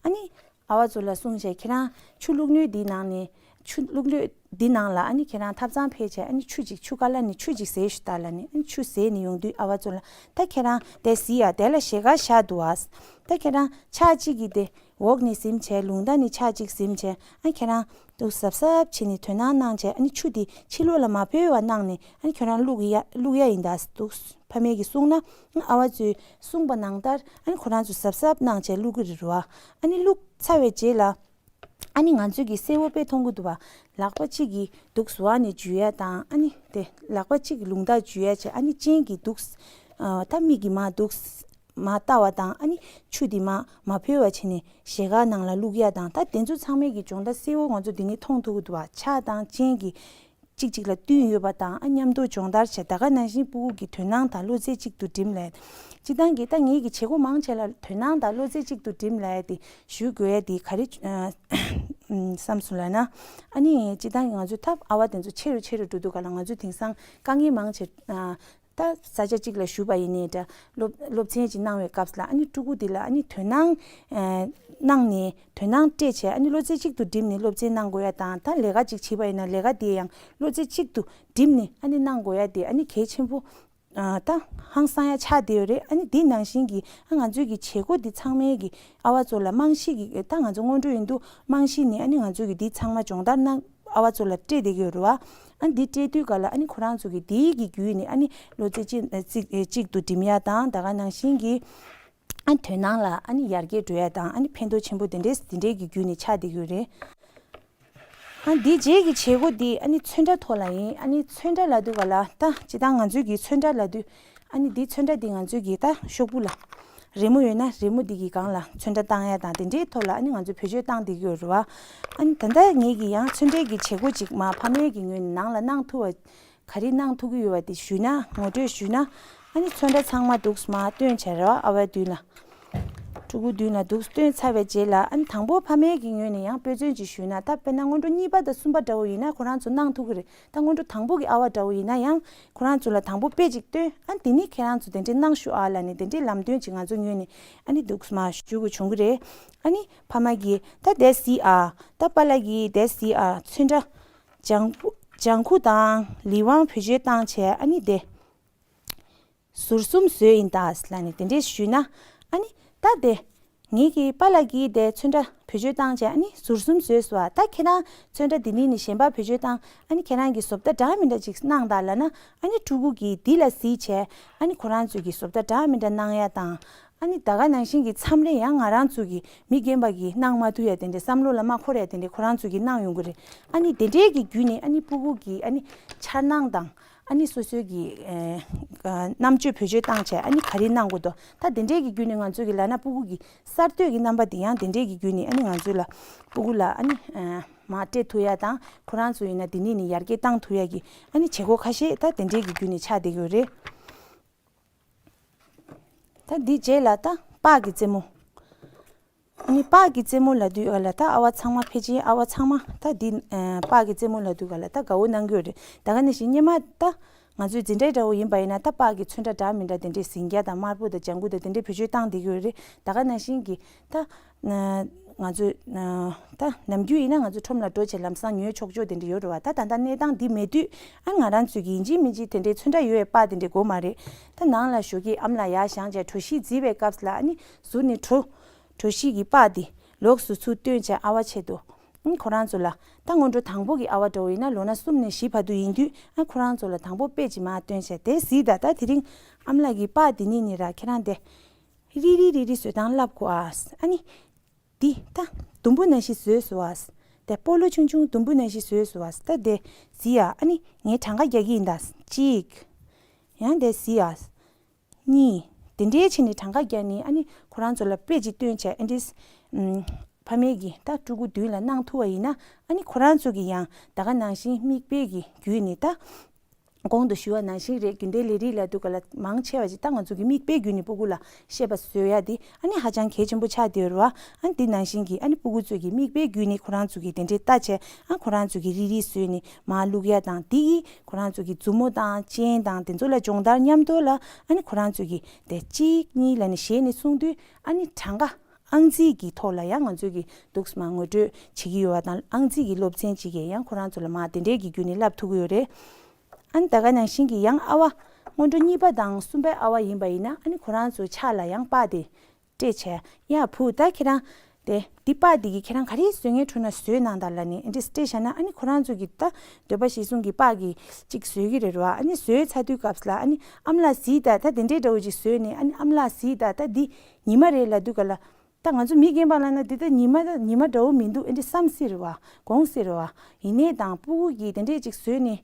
ཨ་ནི་ཨ་བ་ཚོ་ལ་གསུངས་བྱས་ཁྱེད་རང་ཆུ་བླུགས་སྣོད་འདི་ནང་ནས་ཆུ་བླུགས་སྣོད་འདི་ནང་ལ་ཨ་ནི་ཁྱེད་རང་ཐབ་ཚང་ཕེབས་བྱས་ཨ་ནི་ཆུ་ཅིག་ཆུ་ཀ་ལ་ནས་ཆུ་ཅིག་བཟས་ཤོག་ད་ལབ་ནས་ཨ་ནི་ཆུ་བཟས་ནས་ཡོང་དུས་ཨ་བ་ཚོ་ལ་ད་ཁྱེད་རང་དེ་གཟིགས་ཡ་དེ་ལ་ཞལ་དཀར་བཞག་འདུག་ཨ། ད་ཁྱེད་རང་ཕྱག་གཅིག་གིས་དེ་འོག་ནས་ཟིམ་བྱས་ལུང་མདའ་ནས་ཕྱག་གཅིག་ཟིམ་བྱས་ཨ་ཁྱེད་རང་དུ་གཟབ་གཟབ་བྱས་ནས་དོ་སྣང་གནང་བྱས་ཨ་ནི་ཆུ་དེ་ཕྱི་ལོགས་ལ་མ་ཕེབས་པ་གནང་ནས་ཨ་ནི་ཁྱེད་རང་བླུག་ཡ་བླུག་ཡ་ཡིན་ད་འདུག་ཕ་མས་ཀྱིས་གསུངས་ན་ཨ་བ་ཚོས་གསུངས་པ་ནང་ལྟར་ཨ་ནི་ཁོ་རང་ཚོ་གཟབ་གཟབ་གནང་བྱས་བླུག་གི་རེད་རོ། ཨ་ནི་བླུག་ཚར་བའི་རྗེས་ལ་ཨ་ནི་ང་ཚོས་ཀྱི་གསལ་བོ་དཔེ་མཐོང་གི་འདུག་བ། ལག་པ་གཅིག་གིས་འདུག་ཟུར་བ་ནས་འཇུ་ཡ་དང་ཨ་ནི་དེ་ལག་པ་གཅིག་གིས་ལུང་ཐག་འཇུ་ཡ་བྱས་ཨ་ནི་སྤྱན་གྱིས་འདུག་ད་མིག་གིས་མ་འདུག་མ་ལྟ་བ་དང་ཨ་ནི་ཆུ་དེ་མ་མ་ཕོ་བ་བྱས་ནས་ཞལ་དཀར་ནང་ལ་བླུག་ཡ་དང་ད་དེ་ཚོ་ཚང་མས་ཀྱི་སྦྱོང་བརྡར་གསལ་བོ་ང་ཚོ་འདི་ནས་མཐོང་ཐུབ་ཀྱི་འདུག་བ། ཕྱག་དང་སྤྱན་གྱིས་གཅིག་གཅིག་ལ་བསྟུན་ཡོད་པ་དང་ཨ་མཉམ་དུ་སྦྱོང་བརྡར་བྱས་ད་ག་ནང་བཞིན་སྤུ་གུ་གི་དོ་སྣང་དང་བློ་རྩེ་གཅིག་ཏུ་སྒྲིམ་ལས། སྤྱིར་བཏང་གི་ད་ངེད་ཀྱི་བྱེད་སྒོ་མང་ཆེ་ལ་དོ་སྣང་དང་བློ་རྩེ་གཅིག་ཏུ་སྒྲིམ་ལས་དེ་ཞུ་དགོས་ཡ་དེ་ག་རེ་བསམ་སོང་ལབ་ན། ཨ་ནི་སྤྱིར་བཏང་གི་ང་ཚོའི་ཐབ་ཨ་བ་དེ་ཚོ་ཆེ་རུ་ཆེ་རུ་འགྲོ་དུས་ག་ལ་ང་ཚོས་དེང་སང་དཀའ་ངལ་མང་ཆེ་ད་ས་ཆ་གཅིག་ལ་བཞུགས་པ་ཡིན་ནའི་འདྲ་སློབ་སློབ་ཚན་ཅིག་གནང་བའི་སྐབས་ལ་ཨ་ནི་ཕྲུ་གུ་དེ་ལ་ཨ་ནི་དོ་སྣང་གནང་ནས་དོ་སྣང་སྤྲད་བྱས་ཨ་ནི་བློ་རྩེ་གཅིག་ཏུ་བསྒྲིམས་ནས་སློབ་ཚན་གནང་དགོས་ཡ་དང་ད་ལས་ཀ་ཅིག་བྱེད་པ་ཡིན་ན་ལས་ཀ་དེ་ཡང་བློ་རྩེ་གཅིག་ཏུ་བསྒྲིམས་ནས་ཨ་ནི་གནང་དགོས་ཡ་དེ་ཨ་ནི་གལ་ཆེན་པོ་ད་ཧང་སང་ཡ་ཆགས་བསྡད་ཡོད་རེད། ཨ་ནི་འདི་ནང་བཞིན་གྱི་ཨ་ང་ཚོའི་གི་བྱེད་སྒོ་འདི་ཚང་མའི་གི་ཨ་བ་ཚོ་ལ་རྨང་གཞི་གི་ད་ང་ཚོ་སྔོན་འགྲོ་ཡིན་དུས་རྨང་གཞི་ནས་ཨ་ནི་ང་ཚོའི་གི་འདི་ཚང་མ་སྦྱོང་བརྡར་གནང་ཨ་བ་ཚོ་ལ་སྤྲད་བསྡད་ཀྱི་ཡོད་རེད་བ། ཨ་འདི་སྤྲད་དུས་ག་ལ་ཨ་ནི་ཁོ་རང་ཚོ་གི་འདིའི་གི་བརྒྱུད་ནས་ཨ་ནི་བློ་རྩེ་གཅིག་གཅིག་གཅིག་ཏུ་སྒྲིམ་ཡ་དང་ད་ག་ནང་བཞིན་གྱི་ཨ་དོན་སྣང་ལ་ཨ་ནི་ཡར་རྒྱས་འགྲོ་ཡ་དང་ཨ་ནི་ཕན་ཐོགས་ཆེན་པོ་དེ་འདྲས་དེ་འདྲས་ཀྱི་བརྒྱུད་ནས་ཆགས་བསྡད་ཀྱི་ཡོད་རེད། ཨ་འདི་རྗེས་ཀྱི་བྱེད་སྒོ་འདི་ཨ་ནི་ཚོན་ཁྲ་ཐོག་ལ་ཡིན། ཨ་ནི་ཚོན་ཁྲ་ལབ་དུས་ག་ལ་ད་སྤྱིར་བཏང་ང་ཚོའི་གི་ཚོན་ཁྲ་ལབ་དུས་ཨ་ནི་འདི་ཚོན་ཁྲ་འདི་ང་ཚོའི་གི་ད་ཤོག་བུ་ལ་རི་མོ་ཡོད་ན་རི་མོ་འདི་གི་སྒང་ལ་ཚོན་ཁྲ་བཏང་ཡ་དང་དེ་འདྲའི་ཐོག་ལ་ཨ་ནི་ང་ཚོས་བེད་སྤྱོད་བཏང་བསྡད་ཀྱི་ཡོད་རེད་བ། ཨ་ནི་ད་ལྟ་ངེད་ཀྱི་ཡང་ཚོན་ཁྲའི་གི་བྱེད་སྒོ་ཅིག་མ་ཕ་མའི་གི་ངོས་ནས་ནང་ལ་གནང་ཐུབ་པ་ག་རེ་གནང་ཐུབ་ཀྱི་ཡོད་པ་དེ་ཞུས་ན་ངོ་སྤྲོད་ཞུས་ན་ཨ་ནི་ཚོན་ཁྲ་ཚང་མ་འདུག་སེ་མར་སྟོན་བྱས་རེད་བ་ཨ་བའི་མདུན་ལ། ཕྲུ་གུ་མདུན་ལ་འདུག་སྟོན་ཚར་བའི་རྗེས་ལ། ཨ་ནི་དང་པོ་ཕ་མའི་གི་ངོས་ནས་ཡང་དཔེ་མཚོན་ཅིག་ཞུས་ན། ད་དཔེར་ན་སྔོན་འགྲོ་གཉིས་པ་དང་གསུམ་པ་འདྲ་བོ་ཡིན་ན་ཁོ་རང་ཚོ་གནང་ཐུབ་ཀྱི་རེད། ད་སྔོན་འགྲོ་དང་པོ་གི་ཨ་བ་འདྲ་བོ་ཡིན་ན་ཡང་ཁོ་རང་ཚོ་ལ་དང་པོ་དཔེ་ཅིག་སྟོན། ཨ་ནི་དེ་ནི་ཁྱེད་རང་ཚོ་དེ་འདྲས་གནང་ཤོག་ཨ་ལབ་ནས་དེ་འདྲས་ལམ་སྟོན་ཅིག་ང་ཚོ་ངོས་ནས་ཨ་ནི་འདུག་སེ་མར་ཞུ་དགོས་བྱུང་གི་རེད། ཨ་ནི་ཕ་མ་གིས་ད་དེ་གཟིགས་ཨ། ད་པཱ་ལགས་ཀྱིས་དེ་གཟིགས་ཨ། ཚོན་ཁྲ་ལྗང་ཁུ་ལྗང་ཁུ་དང་ལི་ཝང་བེད་སྤྱོད་བཏང་བྱས། ཨ་ནི་དེ་ཟུར་གསུམ་བཟོས་ཡིན་ད་ལབ་ནས་དེ་འདྲས་ཞུས་ན། ཨ་ནི་ད་དེ་ངེད་ཀྱི་པཱ་ལགས་ཀྱིས་དེ་ཚོན་ཁྲ་བེད་སྤྱོད་བཏང་བྱས། ཨ་ནི་ཟུར་གསུམ་བཟོས་སོང་ཨ། ད་ཁྱེད་རང་ཚོན་ཁྲ་འདི་ནས་ནི་གཞན་པ་བེད་སྤྱོད་བཏང་། ཨ་ནི་ཁྱེད་རང་གིས་བཟོ་ལྟ་འདྲ་མི་འདྲ་ཅིག་གནང་དང་ལབ་ན། ཨ་ནི་ཕྲུ་གུ་གིས་འདི་ལ་གཟིགས་བྱས། ཨ་ནི་ཁོ་རང་ཚོས་ཀྱིས་བཟོ་ལྟ་འདྲ་མི་འདྲ་གནང་ཡ་དང་། ཨ་ནི་ད་ག་ནང་བཞིན་གྱི་མཚམས་རེ་ཡང་ང་རང་ཚོ་གིས་མི་རྒན་པ་གིས་གནང་མ་ཐུབ་ཡ་དེ་འདྲས། བསམ་བློ་ལ་མ་འཁོར་ཡ་དེ་འདྲས་ཁོ་རང་ཚོ་གིས་གནང་ཡོང་གི་རེད། ཨ་ནི་དེ་འདྲས་ཀྱི་བརྒྱུད་ནས་ཨ་ནི་ཕྲུ་གུ་གིས་ཨ་ནི་འཆར་སྣང་དང་། ཨ་ནི་སོ་སོའི་གི་ཨེ་རྣམ་དཔྱོད་བེད་སྤྱོད་བཏང་བྱས། ཨ་ནི་ག་རེ་གནང་དགོས་འདུག་ད་དེ་འདྲས་ཀྱི་བརྒྱུད་ནས་ང་ཚོ་གི་ལབ་ན་ཕྲུ་གུ་གི་གསར་གཏོད་ཀྱི་རྣམ་པ་དེ་ཡང་དེ་འདྲས་ཀྱི་བརྒྱུད་ནས་ཨ་ནི་ང་ཚོ་ལ་ཕྲུ་གུ་ལ་ཨ་ནི་ཨེ་མར་སྤྲད་ཐུབ་ཡ་དང་། ཁོ་རང་ཚོ་ཡིན་ན་དེ་ནས་ནི་ཡར་རྒྱས་བཏང་ཐུབ་ཡ་གི་ཨ་ནི་བྱེད་སྒོ་ཁ་ཤས་ད་དེ་འདྲས་ཀྱི་བརྒྱུད་ནས་ཆགས་བསྡད་ཀྱི་ཡོད་རེད། ད་འདི་རྗེས་ལ་ད་པགས་ཀྱི་རྩེད་མོ། ཨ་ནི་པགས་ཀྱི་རྩེད་མོ་ལབ་དུས་ག་ལ་ད་ཨ་བ་ཚང་མ་ཕལ་ཆེར་ཨ་བ་ཚང་མ་ད་འདི་ཨ་པགས་ཀྱི་རྩེད་མོ་ལབ་དུས་ག་ལ་ད་དགའ་བོ་གནང་གི་ཡོད་རེད། ད་ག་ནང་བཞིན་སྔོན་མ་ད་ང་ཚོའི་འཛིན་གྲྭའི་འདྲ་བོ་ཡིན་པ་ཡིན་ན། ད་པགས་ཀྱི་ཚོན་ཁྲ་འདྲ་མི་འདྲ་དེ་འདྲས་ཟིང་སྐྱ་དང་དམར་པོ་དང་ལྗང་གུ་དང་དེ་འདྲས་བེད་སྤྱོད་བཏང་བསྡད་ཀྱི་ཡོད་རེད། ད་ག་ནང་བཞིན་གྱི་ད་ང་ཚོས་ད་ནམ་རྒྱུན་ཡིན་ན་ང་ཚོ་ཁྲོམ་ལ་འགྲོ་བྱས་ལམ་སང་ཉོས་ཆོག་ཆོག་དེ་འདྲས་ཡོད་རེད་བ། ད་ད་ལྟ་གནས་སྟངས་འདི་མེད་དུས་ཨ་ང་རང་ཚོས་ཀྱི་ཡིན་གཅིག་མིན་གཅིག་དེ་འདྲས་ཚོན་ཁྲ་ཡོད་པའི་པགས་དེ་འདྲས་དགོས་མ་རེད། ད་ནང་ལ་ཞོགས་ཀས་ཨ་མ་ལགས་ཡར་བཞེངས་བྱས་གྲོ་ཞིབ་བརྫིས་པའི་སྐབས་ལ་ཨ་ནི་ཟུར་ནས་གྲོ་གྲོ་ཞིབ་ཀྱི་པགས་དེ་ལོགས་སུ་ཚུར་བཏོན་བྱས་ཨ་བ་ཆེད་དུ། ཨ་ཁོ་རང་ཚོ་ལ་ད་སྔོན་འགྲོ་དང་པོ་གི་ཨ་བ་འདྲ་བོ་ཡིན་ན་ལོ་ན་གསུམ་ནས་བཞི་བར་དུ་ཡིན་དུས། ཨ་ཁོ་རང་ཚོ་ལ་དང་པོ་དཔེ་ཅིག་མར་སྟོན་བྱས་དེ་གཟིགས་དང་། ད་དེ་རིང་ཨ་མ་ལགས་ཀྱིས་པགས་འདི་ནས་ནི་ར་ཁྱེད་རང་དེ་རིལ་རིལ་རིལ་རིལ་བཟོ་སྟངས་བསླབ་གོ་ཨ། ཨ་ནི་འདི་ད་དུམ་བུ་ནང་བཞིན་བཟོས་སོང་ཨ། དེ་སྤོ་ལོ་ཆུང་ཆུང་དུམ་བུ་ནང་བཞིན་བཟོས་སོང་ཨ། ད་དེ་གཟིགས་ཨ། ཨ་ནི་ངས་གྲངས་ཀ་རྒྱག་གི་ཡིན་ད། གཅིག་ཡང་དེ་གཟིགས་ཨ། གཉིས། དེ་འདྲའི་ཕྱིན་ནས་གྲངས་ཀ་བརྒྱབ་ནས་ཨ་ནི་ཁོ་རང་ཚོ་ལ་དཔེ་ཅིག་སྟོན་བྱས། ཨ་འདྲས་ཨམ་ཕ་མས་ཀྱིས་ད་ཕྲུ་གུ་མདུན་ལ་གནང་ཐུབ་པ་ཡིན་ན། ཨ་ནི་ཁོ་རང་ཚོ་གིས་ཡང་ད་ག་ནང་བཞིན་མིག་དཔེ་གི་བརྒྱུད་ནས། ད་གོང་དུ་ཞུ་བ་ནང་བཞིན་རེད། རྒྱུན་ལྡན་ལས་རིགས་ལབ་དུས་ག་ལ་མང་ཆེ་བ་ཅིག་ད་ང་ཚོ་གི་མིག་དཔེ་བརྒྱུད་ནས་ཕྲུ་གུ་ལ་བཤད་པ་བཟོ་ཡ་དེ་ཨ་ནི་ཧ་ཅང་གལ་ཆེན་པོ་ཆགས་བསྡད་ཡོད་རེད་བ། ཨ་ནི་དེ་ནང་བཞིན་གྱི་ཨ་ནི་ཕྲུ་གུ་ཚོས་ཀྱི་མིག་དཔེ་བརྒྱུད་ནས་ཁོ་རང་ཚོ་གིས་དེ་འདྲའི་ལྟ་བྱས། ཨ་ཁོ་རང་ཚོ་གིས་རིལ་རིལ་བཟོས་ནས་མར་བླུག་ཡ་དང་། དེ་གིས་ཁོ་རང་ཚོ་གི་མཛུབ་མོ་དང་སྤྱན་དང་དེ་ཚོ་ལ་སྦྱོང་བརྡར་མཉམ་དུ་ལ། ཨ་ནི་ཁོ་རང་ཚོ་གིས་དེ་གཅིག་གཉིས་ལབ་ནས་བཤད་ནས་གསུངས་དུས། ཨ་ནི་གྲངས་ཀ་ཨང་རྩིས་ཀྱི་ཐོག་ལ་ཡང་ང་ཚོས་ཀྱི་འདུག་སེ་མར་ངོ་སྤྲོད་བྱེད་ཀྱི་ཡོད་པ་དང་། ཨང་རྩིས་ཀྱི་སློབ་ཚན་ཅིག་གིས་ཡང་ཁོ་རང་ཚོ་ལ་མར་དེ་འདྲའི་གི་བརྒྱུད་ནས་བསླབ་ཐུབ་ཀྱི་ཡོད་རེད། ཨ་ནི་ད་ག་ནང་བཞིན་གྱི་ཡང་ཨ་བ་སྔོན་འགྲོ་གཉིས་པ་དང་གསུམ་པའི་ཨ་བ་ཡིན་པ་ཡིན་ན། ཨ་ནི་ཁོ་རང་ཚོ་ཕྱག་ལ་ཡང་པགས་དེ་སྤྲད་བྱས། ཡ་བུ་ད་ཁྱེད་རང་དེ་འདི་པགས་འདི་གི་ཁྱེད་རང་ག་རེ་བཟོ་མཁན་འཕྲོད་ན་བཟོས་གནང་དང་ལབ་ནས་ཨ་འདྲས་སྤྲད་བཞག་ན། ཨ་ནི་ཁོ་རང་ཚོ་གིས་ད་འདོད་པ་གཞིར་བཟུང་གི་པགས་ཀྱི་གཅིག་བཟོས་ཀྱི་རེད་རོ། ཨ་ནི་བཟོས་ཚར་དུས་སྐབས་ལ་ཨ་ནི་ཨ་མ་ལགས་གཟིགས་དང་། ད་དེ་འདྲའི་འདྲ་བོ་ཅིག་བཟོས་ནས། ཨ་ནི་ཨ་མ་ལགས་གཟིགས་དང་། ད་འདི་ཉི་མ་རེད་ལབ་དུས་ག་ལ། ད་ང་ཚོ་མི་རྒན་པ་ལབ་ན་འདི་ད་ཉི་མ་ད་ཉི་མ་འདྲ་བོ་མི་འདུག་ཨ་འདྲས་བསམ་སྲིད་རེད་བ། དགོངས་སྲིད་རེད་བ། ཡིན་ནའི་དང་ཕྲུ་གུ་གིས་དེ་འདྲས་ཅིག་བཟོས་ནས་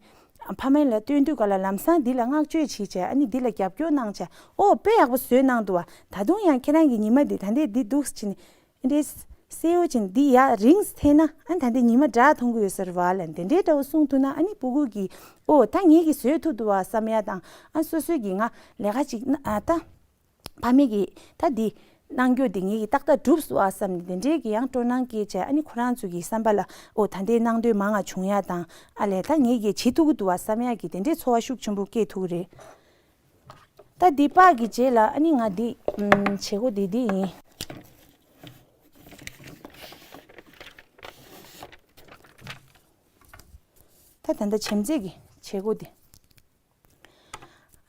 ཕ་མ་ལ་སྟོན་དུས་ག་ལ་ལམ་སང་འདི་ལ་བསྔགས་བརྗོད་བྱེད་བྱས། ཨ་ནི་འདི་ལ་རྒྱབ་སྐྱོར་གནང་བྱས། ཨོ་དཔེ་ཡག་པོ་བཟོས་གནང་འདུག་བ། ད་དུང་ཡང་ཁྱེད་རང་གི་ཉི་མ་འདི་ད་ལྟའི་འདི་འདུག་ཕྱིན། ཨ་འདྲས་སེ་ཡོ་ཅིན་འདི་ཡར་རིང་ཐེ་ན། ཨ་ད་ལྟའི་ཉི་མ་འདྲ་མཐོང་གི་ཡོད་ས་རེད་བ་ལབ་དེ་འདྲའི་འདྲ་བོ་གསུངས་ཐུབ་ན། ཨ་ནི་ཕྲུ་གུ་གིས་ཨོ་ད་ངེད་ཀྱིས་བཟོས་ཐུབ་འདུག་བ་བསམ་ཡ་དང་། ཨ་སོ་སོས་ཀྱིས་ང་ལས་ཀ་ཅིག་ཨ་ད། ཕ་མས་ཀྱིས་ད་འདི་གནང་རྒྱུ་འདི་ངེད་ཀྱིས་ཏག་ཏག་འགྲུབ་སོང་ཨ་བསམ་ནས་དེ་འདྲའི་གི་ཡང་སྤྲོ་སྣང་སྐྱེས་བྱས། ཨ་ནི་ཁོ་རང་ཚོ་གི་བསམ་པ་ལ་ཨོ་ད་ལྟའི་གནང་འདོད་མང་ང་བྱུང་ཡ་དང་། ཨ་ལས་ད་ངེད་ཀྱིས་བྱེད་ཐུབ་ཀྱི་འདུག་བ་བསམ་ཡ་གི་དེ་འདྲའི་ཚོར་བ་ཤུགས་ཆེན་པོ་སྐྱེས་ཐུབ་ཀྱི་རེད། ད་འདི་པགས་ཀྱི་རྗེས་ལ་ཨ་ནི་ང་འདི་ཨམ་བྱེད་སྒོ་འདི་འདི་ཡིན། ད་ད་ལྟ་བྱེམ་རྩེད་ཀྱི་བྱེད་སྒོ་འདི།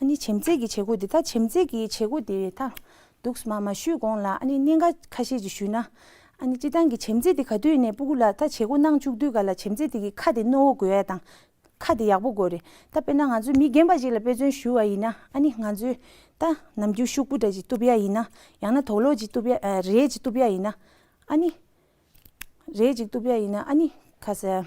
ཨ་ནི་བྱེམ་རྩེད་ཀྱི་བྱེད་སྒོ་འདི། ད་བྱེམ་རྩེད་ཀྱི་བྱེད་སྒོ་འདི་ད་འདུག་སེ་མར་མ་ཞུས་གོང་ལ་ཨ་ནི་གནད་འགག་ཁ་ཤས་ཅིག་ཞུས་ན། ཨ་ནི་སྤྱིར་བཏང་གི་བྱེམ་རྩེད་འདི་ག་དུས་ནས་ཕྲུ་གུ་ལ་ད་བྱེད་སྒོ་གནང་བཅུག་དུས་ག་ལ་བྱེམ་རྩེད་འདི་གི་ཁ་དེ་རྣོ་བོ་དགོས་ཡ་དང་། ཁ་དེ་ཡག་པོ་དགོས་རེད། ད་དཔེར་ན་ང་ཚོའི་མི་རྒན་པ་ཅིག་ལ་དཔེ་མཚོན་ཞུ་བ་ཡིན་ན། ཨ་ནི་ང་ཚོའི་ད་ནམ་རྒྱུན་ཤོག་བུ་འདྲ་ཅིག་གཏུབ་ཡ་ཡིན་ན། ཡང་ན་དོག་ལོག་ཅིག་གཏུབ་ཡ་ཨ་རས་ཅིག་གཏུབ་ཡ་ཡིན་ན། ཨ་ནི་རས་ཅིག་གཏུབ་ཡ་ཡིན་ན། ཨ་ནི་ཁ་ཟས།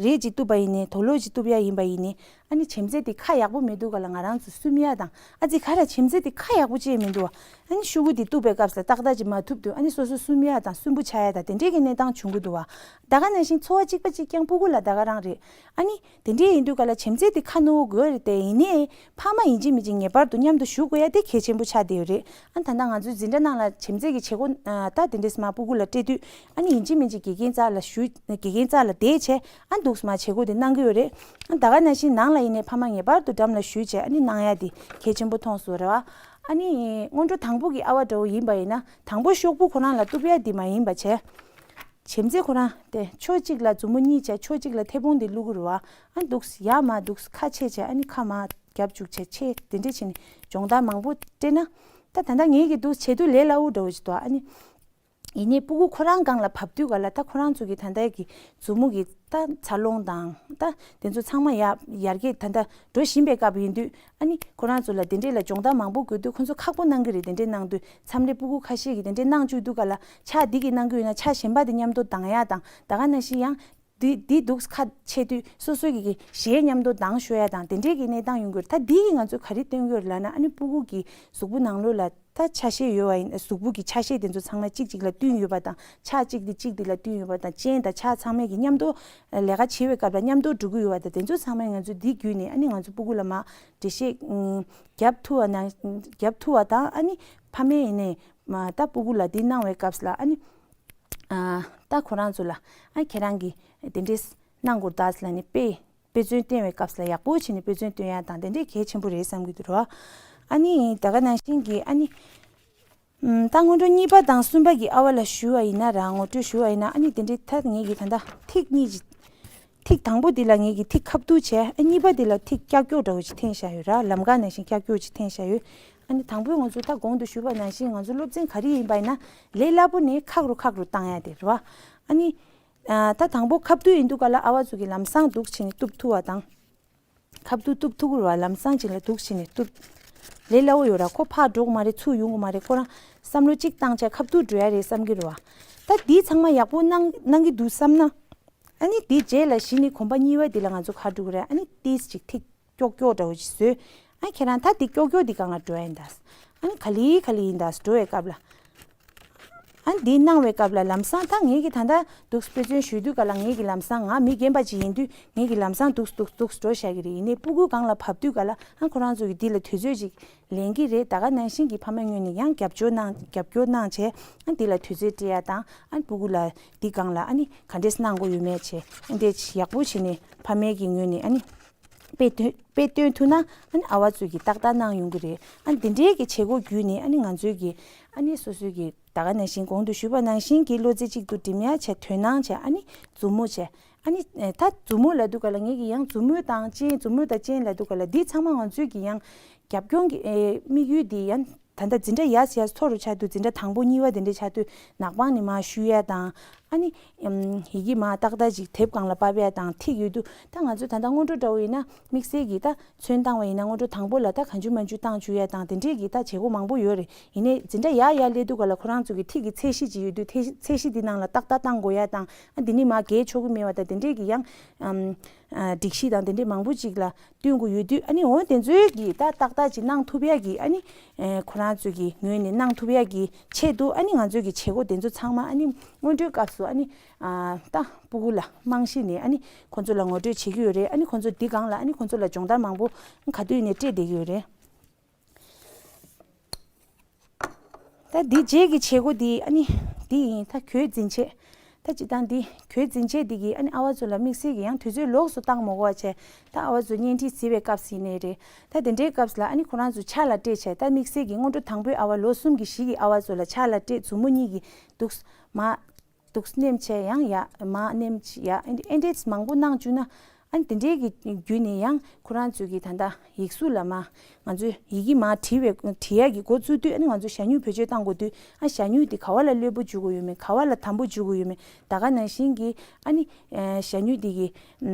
རས་ཅིག་གཏུབ་པ་ཡིན་ནའི་དོག་ལོག་ཅིག་གཏུབ་ཡ་ཡིན་པ་ཡིན་ནའི། ཨ་ནི་བྱེམ་རྩེ་དེ་ཁ་ཡག་པོ་མི་འདུག་ག་ལ། ང་རང་ཚོ་སུམ་ཡ་དང་ཨ་ཙི་ཁ་ར་བྱེམ་རྩེ་དེ་ཁ་ཡག་པོ་ཅིག་མི་འདུག་བ། ཨ་ནི་ཤུ་གུ་དེ་གཏུབ་པའི་སྐབས་སུ་ཏག་ཏག་ཅིག་མ་ཐུབ་དུས་ཨ་ནི་སོ་སོ་སུམ་ཡ་དང་སུན་པོ་ཆགས་ཡ་དང་དེ་འདྲའི་གི་གནས་སྟངས་བྱུང་གི་འདུག་བ། ད་ག་ནང་བཞིན་ཚོ་བ་གཅིག་པ་གཅིག་རྐྱང་སྤུ་གུ་ལ་ད་ག་རང་རེད། ཨ་ནི་དེ་འདྲའི་ཡིན་དུས་ག་ལ་བྱེམ་རྩེ་དེ་ཁ་ནོར་དགོས་རེད་དེ། ཡིན་ནའི་ཕ་མ་ཡིན་གཅིག་མིན་གཅིག་ངེས་པར་དུ་མཉམ་དུ་བཞུགས་དགོས་ཡ་དེ་གལ་ཆེན་པོ་ཆགས་བསྡད་ཡོད་རེད། ཨ་ད་ལྟ་ང་ཚོའི་འཛིན་གྲྭ་ནང་ལ་བྱེམ་རྩེ་གི་བྱེད་སྒོ་ད་དེ་འདྲས་མ་སྤུ་གུ་ལ་སྤྲད་དུས་ཨ་ནི་ཡིན་གཅིག་མིན་གཅིག་དགེ་རྒན་རྩ་ལ་ཞུ་དགེ་རྒན་རྩ་ལ་བསྡད་བྱས་ཨ་འདུག་སེ་མ་བྱེད་སྒོ་དེ་གནང་གི་ཡོད་རེད། ཨ་ད་ག་ནང་བཞིན་ནང་ལ་ཡིན་ནའི་ཕ་མ་ངེས་པར་དུ་འགྲམ་ལ་ཞུས་བྱས་ཨ་ནི་གནང་ཡ་དེ་གལ་ཆེན་པོ་མཐོང་སོང་རེད་བ། ཨ་ནི་སྔོན་འགྲོ་དང་པོ་གི་ཨ་བ་འདྲ་བོ་ཡིན་པ་ཡིན་ན་དང་པོ་ཤོག་བུ་ཁོ་རང་ལ་གཏུབ་ཡ་དེ་མ་ཡིན་པ་བྱས། བྱེམ་རྩེ་ཁོ་རང་དེ་ཕྱོགས་གཅིག་ལ་མཛུབ་མོ་གཉིས་བྱས་ཕྱོགས་གཅིག་ལ་མཐེ་བོང་དེ་བླུག་གི་རེད་བ། ཨ་འདུག་སེ་ཡར་མར་འདུག་སེ་ཁ་ཕྱེ་བྱས་ཨ་ནི་ཁ་མར་རྒྱབ་བཅུག་བྱས་ཕྱེ་དེ་འདྲས་བྱས་ནས་སྦྱོང་བརྡར་མང་པོ་སྤྲད་ན། ད་ད་ལྟ་ངེད་ཀྱིས་འདུག་སེ་བྱེད་དུས་ལས་སླ་བོ་འདྲ་བོ་ཞིག་འདུག་ཨ་ནི། ཡིན་ནའི་སྤུ་གུ་ཁོ་རང་སྒང་ལ་བབས་དུས་ག་ལ་ད་ཁོ་རང་ཚོ་གི་ད་ལྟ་གི་མཛུབ་མོ་གི་ད་འཚར་ལོངས་དང་ད་དེ་ཚོ་ཚང་མ་ཡར་ཡར་རྒྱས་ད་ལྟ་འགྲོ་བཞིན་པའི་སྐབས་ཡིན་དུས། ཨ་ནི་ཁོ་རང་ཚོ་ལ་དེ་འདྲས་ལ་སྦྱོང་བརྡར་མང་པོ་དགོས་དུས་ཁོ་ཚོ་ཁག་པོ་གནང་གི་རེད། དེ་འདྲས་གནང་དུས་མཚམས་རེ་སྤུ་གུ་ཁ་ཤས་ཀྱིས་དེ་འདྲས་གནང་བཅུག་དུས་ག་ལ་ཕྱག་འདི་གིས་གནང་གི་ཡོད་ན་ཕྱག་གཞན་པ་དེ་མཉམ་དུ་གདང་ཡ་དང་ད་ག་ནང་བཞིན་ཡང་འདི་འདི་འདུག་སེ་ཁ་ཕྱེ་དུས་སོ་སོ་གི་གི་གཞས་མཉམ་དུ་གདང་ཤོར་ཡ་དང་དེ་འདྲས་ཀྱི་གནས་སྟངས་ཡོང་གི་རེད། ད་འདི་གིས་ང་ཚོས་ག་རེ་སྟོན་གྱི་ཡོད་རེད་ལབ་ན་ཨ་ནི་སྤུ་གུ་གི་གཟུགས་པོ་ནང་ལོགས་ལ་ད་ཆ་ཤས་ཡོད་པ་ཡིན། གཟུགས་པོ་གི་ཆ་ཤས་དེ་ཚོ་ཚང་མ་གཅིག་གཅིག་ལ་བསྟུན་ཡོད་པ་དང་ཕྱག་གཅིག་དེ་གཅིག་དེ་ལ་བསྟུན་ཡོད་པ་དང་སྤྱན་དང་ཕྱག་ཚང་མས་ཀྱི་མཉམ་དུ་ལས་ཀ་བྱེད་པའི་སྐབས་ལ་མཉམ་དུ་འགྲོ་གི་ཡོད་པ་དང་དེ་ཚོ་ཚང་མས་ང་ཚོས་འདི་བརྒྱུད་ནས་ཨ་ནི་ང་ཚོ་སྤུ་གུ་ལ་མར་འགྲེལ་བཤད་ཨུམ་རྒྱབ་ཐུབ་པ་ནང་རྒྱབ་ཐུབ་པ་དང་ཨ་ནི་ཕ་མས་ཡིན་ནའི་མ་ད་སྤུ་གུ་ལ་འདི་གནང་བའི་སྐབས་ལ་ཨ་ནི་ཨ་ད་ཁོ་རང་ཚོ་ལ་ཨ་ཁྱེད་རང་གིས་དེ་འདྲས་གནང་དགོས་ད་ཟེར་ལབ་ནས་དཔེ་དཔེ་མཚོན་སྟོན་པའི་སྐབས་ལ་ཡག་པོ་བྱས་ནས་དཔེ་མཚོན་སྟོན་ཡ་དང་དེ་འདྲས་གལ་ཆེན་པོ་རེད་བསམ་གྱི་འདུག་རོ། ཨ་ནི་ད་ག་ནང་བཞིན་གྱི་ཨ་ནི། ཨམ། ད་སྔོན་འགྲོ་གཉིས་པ་དང་གསུམ་པ་གི་ཨ་བ་ལ་ཞུ་བ་ཡིན་ན་ར་ངོ་སྤྲོད་ཞུ་བ་ཡིན་ན་ཨ་ནི་དེ་འདྲའི་ཐད་ངེད་ཀྱི་ད་ལྟ་ཐིག་གཉིས་ཀྱི། ཐིག་དང་པོ་འདི་ལ་ངེད་ཀྱི་ཐིག་ཁ་བསྡུ་བྱས་ཨ་གཉིས་པ་འདི་ལ་ཐིག་ཀྱག་ཀྱོག་འདྲ་བོ་ཅིག་འཐེན་བཞག་ཡོད་ར། ལམ་ཀ་ནང་བཞིན་ཀྱག་ཀྱོག་ཅིག་འཐེན་བཞག་ཡོད། ཨ་ནི་དང་པོའི་ང་ཚོ་ད་གོང་དུ་ཞུས་པ་ནང་བཞིན་ང་ཚོ་སློབ་ཚན་ག་རེ་ཡིན་པ་ཡིན་ན་ལས་སླ་པོ་ནས་ཁག་རུ་ཁག་རུ་བཏང་ཡ་དེ་རེད་བ། ཨ་ནི། ཨ། ད་དང་པོ་ཁ་བསྡུ་ཡིན་དུས་ག་ལ་ཨ་བ་ཚོ་གི་ལམ་སང་འདུག་བྱས་ནས་གཏུབ་ཐུབ་པ་དང་། ཁ་བསྡུ་གཏུབ་ཐུབ་ཀྱི་རེད་བ། ལམ་སང་ཅིག་ལ་འདུག་བྱས་ནས་གཏུབ། ལས་སླ་བོ་ཡོད་ར། ཁོ་ཕར་འགྲོ་གི་མ་རེད། ཚུར་ཡོང་གི་མ་རེད། ཁོ་རང་བསམ་བློ་གཅིག་བཏང་བྱས་ཁ་བསྡུ་འགྲོ་ཡ་རེད་བསམ་གྱི་རེད་བ། ད་འདི་ཚང་མ་ཡག་པོ་གནང་གནང་གི་འདུག་བསམ་ན། ཨ་ནི་འདི་རྗེས་ལ་གཞི་ནས་གོམ་པ་གཉིས་པ་འདི་ལ་ང་ཚོ་ག་རེ་འགྲོ་གི་རེད། ཨ་ནི་ཏིས་ཅིག་ཐིག་ཀྱོག་ཀྱོག་འདྲ་བོ་ཅིག་བཟོས། ཨ་ཁྱེད་རང་ད་འདི་ཀྱོག་ཀྱོག་འདི་སྒང་ལ་འགྲོ་ཡ་ཡིན་ད། ཨ་ནི་ག་ལེ་ག་ལེ་ཡིན་ད་འགྲོ་བའི་སྐབས་ལ། ཨ་འདི་གནང་བའི་སྐབས་ལ་ལམ་སང་ད་ངེད་ཀྱི་ད་ལྟ་འདུག་དཔེ་མཚོན་ཞུ་དུས་ག་ལ་ངེད་ཀྱི་ལམ་སང་ང་མི་རྒན་པ་ཅིག་ཡིན་དུས་ངེད་ཀྱི་ལམ་སང་འདུག་འདུག་འདུག་འགྲོ་བཞག་གི་རེད། ཡིན་ནའི་སྤུ་གུ་སྒང་ལ་བབས་དུས་ག་ལ་ཨ་ཁོ་རང་ཚོ་གི་འདི་ལ་དུས་ཚོད་ཅིག་ལེན་གྱི་རེད། ད་ག་ནང་བཞིན་གྱི་ཕ་མའི་ངོས་ནས་ཡང་རྒྱབ་སྐྱོར་གནང་རྒྱབ་སྐྱོར་གནང་བྱས་ཨ་འདི་ལ་དུས་ཚོད་སྤྲད་ཡ་དང་ཨ་སྤུ་གུ་ལ་འདི་སྒང་ལ་ཨ་ནི་ག་འདྲས་གནང་དགོས་ཡོད་མེད་བྱས་ཨ་འདྲས་ཡག་པོ་བྱས་ནས་ཕ་མའི་གི་ངོས་ནས་ཨ་ནི། དཔེ་སྟོན་དཔེ་སྟོན་ཐུབ་ན་ཨ་ནི་ཨ་བ་ཚོས་ཀྱིས་ཏག་ཏག་གནང་ཡོང་གི་རེད། ཨ་ནི་འདི་འདྲའི་གི་བྱེད་སྒོ་བརྒྱུད་ནས་ཨ་ནི་ང་ཚོའི་གི་ཨ་ནི་སོ་སོའི་གི་ད་ག་ནང་བཞིན་གོང་དུ་ཞུས་པ་ནང་བཞིན་གྱི་བློ་རྩེ་གཅིག་ཏུ་སྒྲིམ་ཡ་བྱས་དོན་སྣང་བྱས་ཨ་ནི་མཛུབ་མོ་བྱས་ཨ་ནི་ད་མཛུབ་མོ་ལབ་དུས་ག་ལ་ངེད་ཀྱི་ཡང་མཛུབ་མོ་དང་སྤྱན་མཛུབ་མོ་དང་སྤྱན་ལབ་དུས་ག་ལ་འདི་ཚང་མ་ང་ཚོའི་གི་ཡང་རྒྱབ་སྐྱོར་གྱི་དམིགས་ཡུལ་འདི་ཡང་། ད་ལྟ་འཛིན་གྲྭ་ཡར་ཡར་མཐོ་རུ་ཆགས་དུས་འཛིན་གྲྭ་དང་པོ་གཉིས་པ་དེ་འདྲ་ཆགས་དུས་ནག་པང་ནས་མར་བཤུ་ཡ་དང་ཨ་ནི་ཡི་གེ་མར་ཏག་ཏག་ཅིག་དེབ་སྒང་ལ་ཕབ་ཡ་དང་ཐིག་ཡོད་དུས་ད་ང་ཚོ་ད་ལྟ་སྔོན་འགྲོ་འདྲ་བོ་ཡིན་ན་དམིགས་བསལ་གྱི་ད་ཚོན་བཏང་བ་ཡིན་ན་སྔོན་འགྲོ་དང་པོ་ལ་ད་གང་བྱུང་མང་བྱུང་བཏང་བཅུག་ཡ་དང་དེ་འདྲས་ཀྱི་ད་བྱེད་སྒོ་མང་པོ་ཡོད་རེད། ཡིན་ནའི་འཛིན་གྲྭ་ཡར་ཡར་སླེབས་དུས་ག་ལ་ཁོ་རང་ཚོ་གི་ཐིག་གི་ཚད་གཞི་ཅིག་ཡོད་དུས་ཚད་གཞི་འདི་ནང་ལ་ཏག་ཏག་བཏང་དགོས་ཡ་དང་ཨ་འདི་ནི་མར་བརྒལ་ཆོག་གི་མེད་པ་དང་དེ་འདྲས་ཀྱི་ཡང་སྒྲིག་གཞི་དང་དེ་འདྲས་མང་པོ་ཅིག་ལ། སྟོན་དགོས་ཡོད་དུས་ཨ་ནི་འོ་དེ་ཚོའི་གི་ད་ཏག་ཏག་ཅིག་གནང་ཐུབ་ཡ་གི་ཨ་ནི་ཁོ་རང་ཚོའི་གི་ངོས་ནས་གནང་ཐུབ་ཡ་གི་ཆེད་དུ་ཨ་ནི་ང་ཚོའི་གི་བྱེད་སྒོ་དེ་ཚོ་ཚང་མ་ཨ་ནི་སྔོན་འགྲོའི་སྐབས་སུ་ཨ་ནི་ད་སྤུ་གུ་ལ་རྨང་གཞི་ནས་ཨ་ནི་ཁོ་ཚོ་ལ་ངོ་སྤྲོད་བྱེད་ཀྱི་ཡོད་རེད། ཨ་ནི་ཁོ་ཚོ་འདི་སྒང་ལ་ཨ་ནི་ཁོ་ཚོ་ལ་སྦྱོང་བརྡར་མང་པོ་ག་དུས་ནས་སྤྲད་བསྡད་ཀྱི་ཡོད་རེད། ད་འདི་རྗེས་ཀྱི་བྱེད་སྒོ་འདི་ཨ་ནི་འདི་ཡིན། ད་གྱོད་འཛིན་ཆས། ད་སྤྱིར་བཏང་འདི་གྱོད་འཛིན་ཆས་འདི་གིས་ཨ་ནི་ཨ་བ་ཚོ་ལ་དམིགས་བསལ་གྱི་ཡང་དུས་ཚོད་ལོགས་སུ་བཏང་མ་དགོས་པ་བྱས། ད་ཨ་བ་ཚོ་བརྙན་འཕྲིན་གཟིགས་པའི་སྐབས་ཡིན་ནའི་རེད། ད་དེ་འདྲའི་སྐབས་ལ་ཨ་ནི་ཁོ་རང་ཚོ་ཕྱག་ལ་སྤྲད་བྱས་ད་དམིགས་བསལ་གྱི་སྔོན་འགྲོ་དང་པོའི་ཨ་བ་ལོ་གསུམ་གྱི་བཞི་གི་ཨ་བ་ཚོ་ལ་ཕྱག་ལ་སྤྲད་མཛུབ་མོ་གཉིས་ཀྱིས་འདུག་མ། འདུག་སེ་མནན་བྱས་ཡང་ཡ་མར་མནན་བྱས་ཡ་ཨེ་འདྲས་མང་པོ་གནང་བཅུག་ན་ཨ་ནི་དེ་འདྲའི་གི་བརྒྱུད་ནས་ཡང་ཁོ་རང་ཚོས་ཀྱི་ད་ལྟ་ཡིག་གཟུགས་ལ་མ་ང་ཚོས་ཡི་གེ་མར་བྲིས་པའི་བྲིས་ཡ་གི་འགོ་བཙུགས་དུས་ཨ་ནི་ང་ཚོ་ཞྭ་སྨྱུག་བེད་སྤྱོད་བཏང་དགོས་དུས་ཨ་ཞྭ་སྨྱུག་དེ་ག་བ་ལ་གློ་བུར་འཇུག་དགོས་ཡོད་མེད་ག་བ་ལ་དམ་པོ་འཇུག་དགོས་ཡོད་མེད་ད་ག་ནང་བཞིན་གྱི་ཨ་ནི་ཞྭ་སྨྱུག་དེ་གི་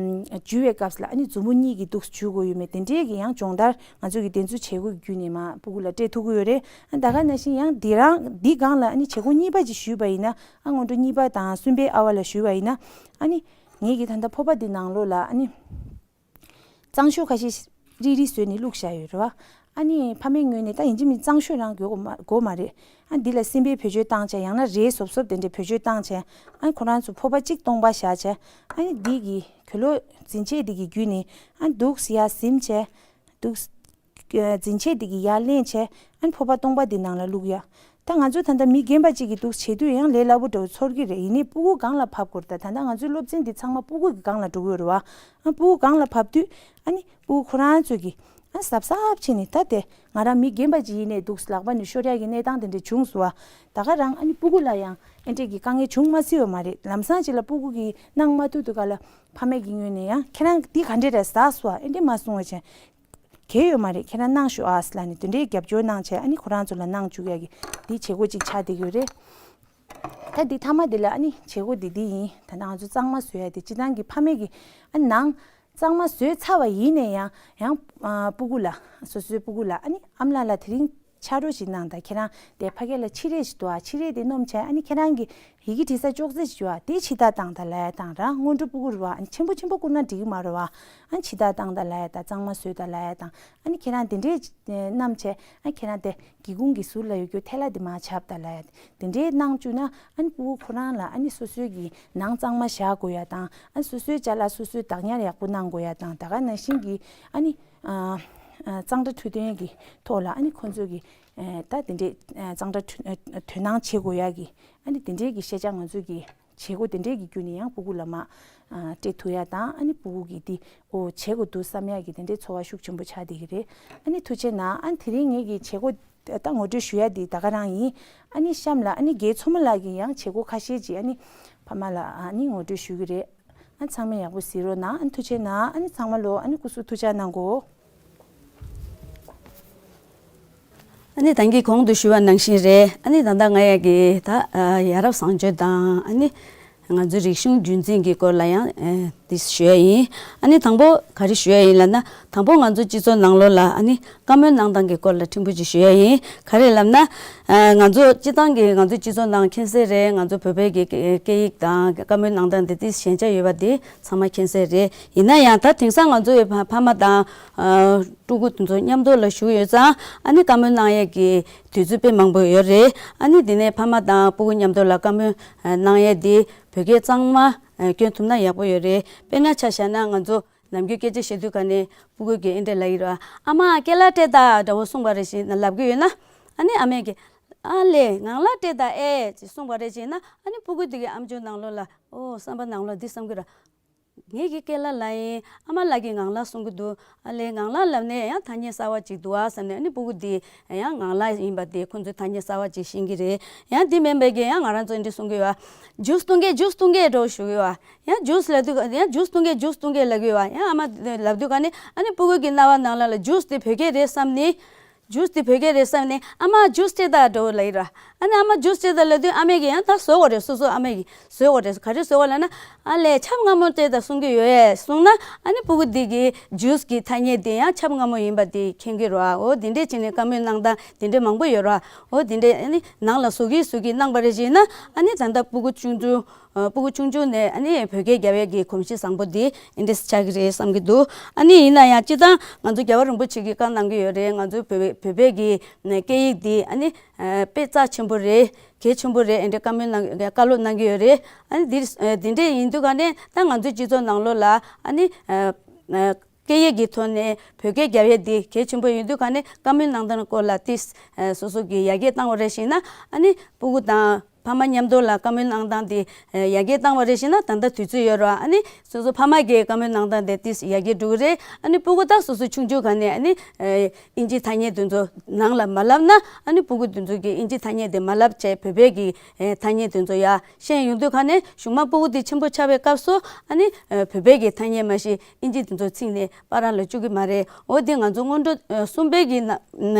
འཇུ་བའི་སྐབས་ལ་ཨ་ནི་མཛུབ་མོ་གཉིས་ཀྱིས་འདུག་སེ་འཇུ་དགོས་ཡོད་མེད་དེ་འདྲའི་གི་ཡང་སྦྱོང་བརྡར་ང་ཚོ་གི་དེ་ཚོ་བྱེད་སྒོ་བརྒྱུད་ནས་མར་སྤུ་གུ་ལ་སྤྲད་ཐུབ་ཀྱི་ཡོད་རེད། ཨ་ད་ག་ནང་བཞིན་ཡང་འདི་རང་འདི་སྒང་ལ་ཨ་ནི་བྱེད་སྒོ་གཉིས་པ་ཅིག་ཞུས་པ་ཡིན་ན་ཨ་སྔོན་འགྲོ་གཉིས་པ་དང་གསུམ་པའི་ཨ་བ་ལ་ཞུས་པ་ཡིན་ན་ཨ་ནི་ངེད་ཀྱི་ད་ལྟ་ཕོར་པ་འདི་ནང་ལོགས་ལ་ཨ་ནི་ གཙང་ཤོས་ཁ་ཤས་རིལ་རིལ་བཟོས་ནས་བླུགས་བཞག་ཡོད་རེད་བ། ཨ་ནི་ཕ་མའི་ངོས་ནས་ད་ཡིན་གཅིག་མིན་གཙང་ཤོས་རང་དགོས་མ་དགོས་མ་རེད། ཨ་འདི་ལ་སྲིན་བལ་བེད་སྤྱོད་བཏང་བྱས་ཡང་ན་རས་སོབ་སོབ་དེ་འདྲ་བེད་སྤྱོད་བཏང་བྱས། ཨ་ཁོ་རང་ཚོ་ཕོར་པ་གཅིག་སྟོང་པ་བཞག་བྱས། ཨ་ནི་འདི་གི་གོས་ལོག་འཛིན་ཆས་འདི་གི་བརྒྱུད་ནས་ཨ་འདུག་སེ་ཡར་ཟིམ་བྱས། འདུག་འཛིན་ཆས་འདི་གི་ཡར་ལེན་བྱས། ཨ་ནི་ཕོར་པ་སྟོང་པ་འདི་ནང་ལ་བླུག་ཡ། ད་ང་ཚོ་ད་ལྟ་མི་རྒན་པ་གཅིག་གིས་འདུག་བྱེད་དུས་ཡང་ལས་སླ་པོ་འདྲ་བོ་ཚོར་གི་རེད། ཡིན་ནའི་སྤུ་གུ་སྒང་ལ་ཕབ་དགོས་རེད། ད་ད་ལྟ་ང་ཚོའི་སློབ་ཚན་འདི་ཚང་མ་སྤུ་གུ་གི་སྒང་ལ་འགྲོ་གི་ཡོད་རེད་བ། ཨ་སྤུ་གུ་སྒང་ལ་ཕབ་དུས་ཨ་ནི་སྤུ་གུ་ཁོ་རང་ཚོས་ཀྱིས་ཨ་གཟབ་གཟབ་བྱས་ནས། ད་དེ་ང་རང་མི་རྒན་པ་ཅིག་ཡིན་ནའི་འདུག་ལག་པ་ནས་ཤོར་ཡག་གི་གནས་སྟངས་དེ་འདྲ་བྱུང་སོང་བ། ད་ག་རང་ཨ་ནི་སྤུ་གུ་ལ་ཡང་ཨེ་འདྲས་ཀྱི་དཀའ་ངལ་བྱུང་མ་སྲིད་པ་མ་རེད། ལམ་སང་ཅིག་ལ་སྤུ་གུ་གིས་གནང་མ་ཐུབ་དུས་ག་ལ་ཕ་མའི་གི་ངོས་ནས་ཡང་ཁྱེད་རང་འདི་ག་འདྲས་རེད་ཟ་སོང་བ་ཨེ་འདྲས་མ་གསུང་བ་བྱས། གལ་ཡོད་མ་རེད། ཁྱེད་རང་གནང་ཤོག་ཨ་ཟེར་ལབ་ནས་དེ་འདྲའི་རྒྱབ་སྐྱོར་གནང་བྱས། ཨ་ནི་ཁོ་རང་ཚོ་ལ་གནང་བཅུག་ཡ་གི་འདི་བྱེད་སྒོ་ཅིག་ཆགས་བསྡད་ཡོད་རེད། ད་འདི་མཐའ་མ་འདི་ལ་ཨ་ནི་བྱེད་སྒོ་འདི་འདི་ཡིན། ད་ནང་ང་ཚོ་གཙང་མ་བཟོ་ཡ་དེ་སྤྱི་བཏང་གི་ཕ་མས་ཀྱི་ཨ་ནང་གཙང་མ་བཟོས་ཚར་བ་ཡིན་ནའི་ཡང་ཡང་ཨ་སྤུ་གུ་ལ་སོ་སོའི་སྤུ་གུ་ལ་ཨ་ནི་ཨ་མ་ལགས་ལ་དེ་རིང་ཕྱག་རོགས་ཤིག་གནང་དང་། ཁྱེད་རང་དེ་ཕ་གི་ལ་ཕྱེ་རས་ཤིག་འདུག་ཨ། ཕྱེ་རས་དེ་སྣོམ་བྱས་ཨ་ནི་ཁྱེད་རང་གི་ཡི་གེ་བྲིས་ས་ཅོག་ཙེ་ཞིག་ཡོད་ཨ། དེ་ཕྱི་ཐག་བཏང་དང་ལབ་ཡ་དང་། རང་སྔོན་འགྲོ་སྤུ་གུ་རེད་བ། ཨ་ནི་ཆེན་པོ་ཆེན་པོ་བསྐུར་ན་འགྲིག་གི་མ་རེད་བ། ཨ་ནི་ཕྱི་ཐག་བཏང་དང་ལབ་ཡ་དང་། གཙང་མ་བཟོས་དང་ལབ་ཡ་དང་། ཨ་ནི་ཁྱེད་རང་དེ་འདྲས་བསྣམས་བྱས་ཨ་ཁྱེད་རང་དེ་སྒེའུ་ཁུང་གི་ཟུར་ལ་ཡོད་རྒྱུ་ཐལ་བ་དེ་མར་བྱབས་དང་ལབ་ཡ། དེ་འདྲས་གནང་བཅུག་ན་ཨ་ནི་སྤུ་གུ་ཁོ་རང་ལ་ཨ་ནི་སོ་སོའི་གི་ནང་གཙང་མ་བཞག་དགོས་ཡ་དང་། ཨ་ནི་སོ་སོའི་ཅ་ལག་སོ་སོས་བདག་ཉར་ཡག་པོ་གནང་དགོས་ཡ་དང་། ད་ག་ནང་བཞིན་གི་ཨ་ནི་ཨ་ཨ་གཙང་སྦྲ་འཕྲོད་བསྟེན་གི་ཐོག་ལ་ཨ་ནི་ཁོང་ཚོས་གི་ཨ་ད་དེ་འདྲས་ཨ་གཙང་སྦྲ་འཕྲོད་ཨ་དོ་སྣང་བྱེད་དགོས་ཡ་གི་ཨ་ནི་དེ་འདྲས་གི་ཤེས་བྱ་ང་ཚོས་གི་བྱེད་སྒོ་དེ་འདྲས་ཀྱི་བརྒྱུད་ནས་ཡང་སྤུ་གུ་ལ་མར་ཨ་སྤྲད་ཐུབ་ཡ་དང་། ཨ་ནི་སྤུ་གུ་གིས་འདི་ཨོ་བྱེད་དགོས་འདུག་བསམ་ཡ་གི་དེ་འདྲའི་ཚོར་བ་ཤུགས་ཆེན་པོ་ཆགས་བསྡད་ཀྱི་རེད། ཨ་ནི་ཐུགས་རྗེ་གནང་། ཨ་ནི་དེ་རིང་ངེད་ཀྱི་བྱེད་སྒོ་ད་ངོ་སྤྲོད་ཞུ་ཡ་འདི་ད་ག་རང་ཡིན། ཨ་ནི་གཤམ་ལ་ཨ་ནི་རྒན་མཚོ་མོ་ལགས་ཀྱིས་ཡང་བྱེད་སྒོ་ཁ་ཤས་ཅིག་ཨ་ནི་ཕ་མ་ལ་ཨ་ནི་ངོ་སྤྲོད་ཞུ་གི་རེད། ཨ་ཚང་མས་ཡག་པོ་གཟིགས་རོགས་གནང་། ཨ་ནི་ཐུགས་རྗེ་གནང་། ཨ་ནི་ཚང་མ་ལོ་ཨ་ནི་སྐུ་གཟུགས་ཐུགས་ཅག་གནང་གོ། ཨ་ནི་ད་གིན་གོང་དུ་ཞུས་པ་ནང་བཞིན་རེད། ཨ་ནི་ད་ལྟ་ང་ཡ་གི་ད་ཡ་རབས་བཟང་སྤྱོད་དང་ཨ་ནི་ང་ཚོའི་རིག་གཞུང་རྒྱུན་འཛིན་གྱི་སྐོར་ལ་ཡང་འདི་ཞུ་ཡ་ཡིན། ཨ་ནི་དང་པོ་ག་རེ་ཞུ་ཡ་ཡིན་ལབ་ན། དང་པོ་ང་ཚོ་སྤྱི་ཚོགས་ནང་ལོགས་ལ་ཨ་ནི་བཀའ་མོལ་གནང་སྟངས་ཀྱི་སྐོར་ལ་ཕྲན་བུ་ཅིག་ཞུ་ཡ་ཡིན། ག་རེ་ལབ་ན། ང་ཚོ་སྤྱི་བཏང་གི་ང་ཚོ་སྤྱི་ཚོགས་ནང་མཁྱེན་གསལ་རེད། ང་ཚོ་བོད་པའི་གི་སྐད་ཡིག་དང་བཀའ་མོལ་གནང་སྟངས་དེ་ཏིས་ཞན་ཆ་ཡོད་པ་དེ་ཚང་མ་མཁྱེན་གསལ་རེད། ཡིན་ན་ཡང་ད་དེང་སང་ང་ཚོའི་ཕ་ཕ་མ་དང་ཕྲུ་གུ་དེ་ཚོ་མཉམ་དུ་ལ་བཞུགས་ཡོད་ཙང་ཨ་ནི་བཀའ་མོལ་གནང་ཡས་ཀྱི་དུས་ཚོད་དཔེ་མང་པོ་ཡོད་རེད། ཨ་ནི་དེ་ནས་ཕ་མ་དང་སྤུ་གུ་མཉམ་དུ་ལ་བཀའ་མོལ་གནང་ཡས་དེ་བོད་སྐད་གཙང་མ་སྐྱོན་ཐུབ་ན་ཡག་པོ་ཡོད་རེད། དཔེར་ན་ཆ་བཞག་ན་ང་ཚོ་ནམ་རྒྱུན་སྐད་ཆ་བཤད་དུས་ག་ནས་སྤུ་གུ་གིས་ཨེ་འདྲས་ལབ་ཀྱི་རེད་བ། ཨ་མ་ཀེ་ལ་སྤྲད་དང་འདྲ་བོ་གསུངས་པ་རེ་བཞིན་ལབ་ཀྱི་ཡོད་ན། ཨ་ནི་ཨ་མས་ཀྱིས་ཨ་ལས་ངང་ལག་སྤྲད་དང་ཨེ་ཅེས་གསུངས་པ་རེ་བཞིན་ན། ཨ་ནི་སྤུ་གུ་དེ་གི་ཨམ་ཅོག་ནང་ལོགས་ལ་ཨོ་བསམ་པ་ནང་ལོགས་འདི་བསམ་གྱི་རེད། ངེད་ཀྱི་སྐད་ལ་ལབ་ཡིན། ཨ་མ་ལགས་ཀྱིས་ངང་ལག་གསུང་གི་འདུག་ཨ་ལས་ངང་ལག་ལབ་ནས་ཡང་ཐ་སྙད་གསར་བ་ཅིག་འདུག་ཨ་བསམ་ནས། ཨ་ནི་སྤུ་གུ་འདི་ཡང་ངང་ལག་ཡིན་པ་དེ་ཁོ་ཚོས་ཐ་སྙད་གསར་བ་ཅིག་ཤེས་ཀྱི་རེད། ཡང་འདི་མིན་པའི་གི་ཡང་ང་རང་ཚོ་འདི་གསུང་གི་ཡོད། ཇུས་བཏུང་གི་ཇུས་བཏུང་གི་འདྲ་བོ་ཞུ་གི་ཡོད། ཡང་ཇུས་ལབ་དུས་ཡང་ཇུས་བཏུང་གི་ཇུས་བཏུང་གི་ལབ་ཀྱི་ཡོད། ཡང་ཨ་མ་ལབ་དུས་ག་ནས་ཨ་ནི་སྤུ་གུ་གི་རྣ་བ་ནང་ལ་ལ་ཇུས་དེ་བོད་སྐད་རེད་བསམ་ནས། ཇུས་དེ་བོད་སྐད་རེད་བསམ་ནས་ཨ་མ་ཇུས་སྤྲད་དང་འདྲ་བོ་ལབ་ཡིན་ར། ཨ་ནི་ཨ་མ་ཇུས་སྤྲད་དང་ལབ་དུས་ཨ་མས་ཀྱིས་ཡང་ད་བཟོ་དགོས་རེད། སོ་སོ་ཨ་མས་ཀྱིས་བཟོ་དགོས་རེད། ག་རེ་བཟོ་དགོས་ལབ་ན། ཨ་ལས་ཆབ་མངར་མོ་སྤྲད་དང་གསུང་གི་ཡོད་གསུངས་ན། ཨ་ནི་སྤུ་གུ་འདི་གིས་ཇུས་ཀྱི་ཐ་སྙད་དེ་ཡང་ཆབ་མངར་མོ་ཡིན་པ་དེ་མཁྱེན་གྱི་རེད་བ། འོ་དེ་འདྲས་བྱས་ནས་བཀའ་མོལ་གནང་སྟངས་དེ་འདྲས་མང་པོ་ཡོད་རེད་བ། འོ་དེ་འདྲས་ཨ་ནི་ནང་ལ་བཟོ་གི་བཟོ་གི་གནང་པ་རེ་བཞིན་ན། ཨ་ནི་ད་ལྟ་སྤུ་གུ་ཆུང་ཆུང་ཨ་སྤུ་གུ་ཆུང་ཆུང་ནས་ཨ་ནི་བོད་སྐད་རྒྱབ་ཡས་ཀྱི་གོམས་གཤིས་བཟང་པོ་འདི་ཨེ་འདྲས་ཆགས་ཀྱི་རེད་བསམ་གྱི་འདུག་ཨ་ནི་ཡིན་ན་ཡང་སྤྱིར་བཏང་ང་ཚོ་རྒྱལ་བ་རིན་པོ་ཆེ་གིས་བཀའ་གནང་གི་ཡོད་རེད། ང་ཚོའི་བོད་བོད་པའི་གི་སྐད་ཡིག་འདི་ཨ་ནི་ཨ་དཔེ་རྩ་ཆེན་པོ་རེད། གལ་ཆེན་པོ་རེད། ཨེ་འདྲས་བཀའ་མོལ་གནང་བཀའ་སློབ་གནང་གི་ཡོད་རེད། ཨ་ནི་འདི་ཨ་འདི་འདྲས་ཡིན་དུས་ག་ནས་ད་ང་ཚོའི་སྤྱི་ཚོགས་ནང་ལོགས་ལ་ཨ་ནི་ཨ་ཨ་སྐད་ཡིག་གི་ཐོག་ནས་བོད་སྐད་རྒྱབ་ཡས་འདི་གལ་ཆེན་པོ་ཡིན་དུས་ག་ནས་བཀའ་མོལ་གནང་སྟངས་སྐོར་ལ་ཏིས་ཨ་སོ་སོ་གིས་ཡར་རྒྱས་བཏང་བ་རེ་བཞིན་ན། ཨ་ནི་སྤུ་གུ་དང་ཕ་མ་མཉམ་དུ་ལ་བཀའ་མོལ་གནང་སྟངས་དེ་ཡར་རྒྱས་བཏང་བ་རེ་བཞིན་ན། ད་ལྟ་དུས་ཚོད་ཡོད་རེད་བ། ཨ་ནི་སོ་སོ་ཕ་མ་གིས་བཀའ་མོལ་གནང་སྟངས་དེ་ཏིས་ཡར་རྒྱས་འགྲོ་གི་རེད། ཨ་ནི་སྤུ་གུ་ད་སོ་སོ་ཆུང་ཆུང་ག་ནས་ཨ་ནི་ཨིན་ཇིའི་ཐ་སྙད་དེ་ཚོ་ནང་ལ་མ་ལབ་ན། ཨ་ནི་སྤུ་གུ་དེ་ཚོ་གིས་ཨིན་ཇིའི་ཐ་སྙད་དེ་མ་ལབ་བྱས་བོད་པའི་གི་ཐ་སྙད་དེ་ཚོ་ཡར་ཤེས་ཡོང་དུས་ག་ནས་གཞུག་མ་སྤུ་གུ་དེ་ཆེན་པོ་ཆགས་པའི་སྐབས་སུ་ཨ་ནི་བོད་པའི་གི་ཐ་སྙད་མ་གཞི་ཨིན་ཇི་དེ་ཚོ་ཚིག་ནས་པ་ར་ལ་བཅུག་གི་མ་རེད། འོ་དེ་ང་ཚོ་སྔོན་འགྲོ་ཨ་གསུམ་པའི་གི་ན་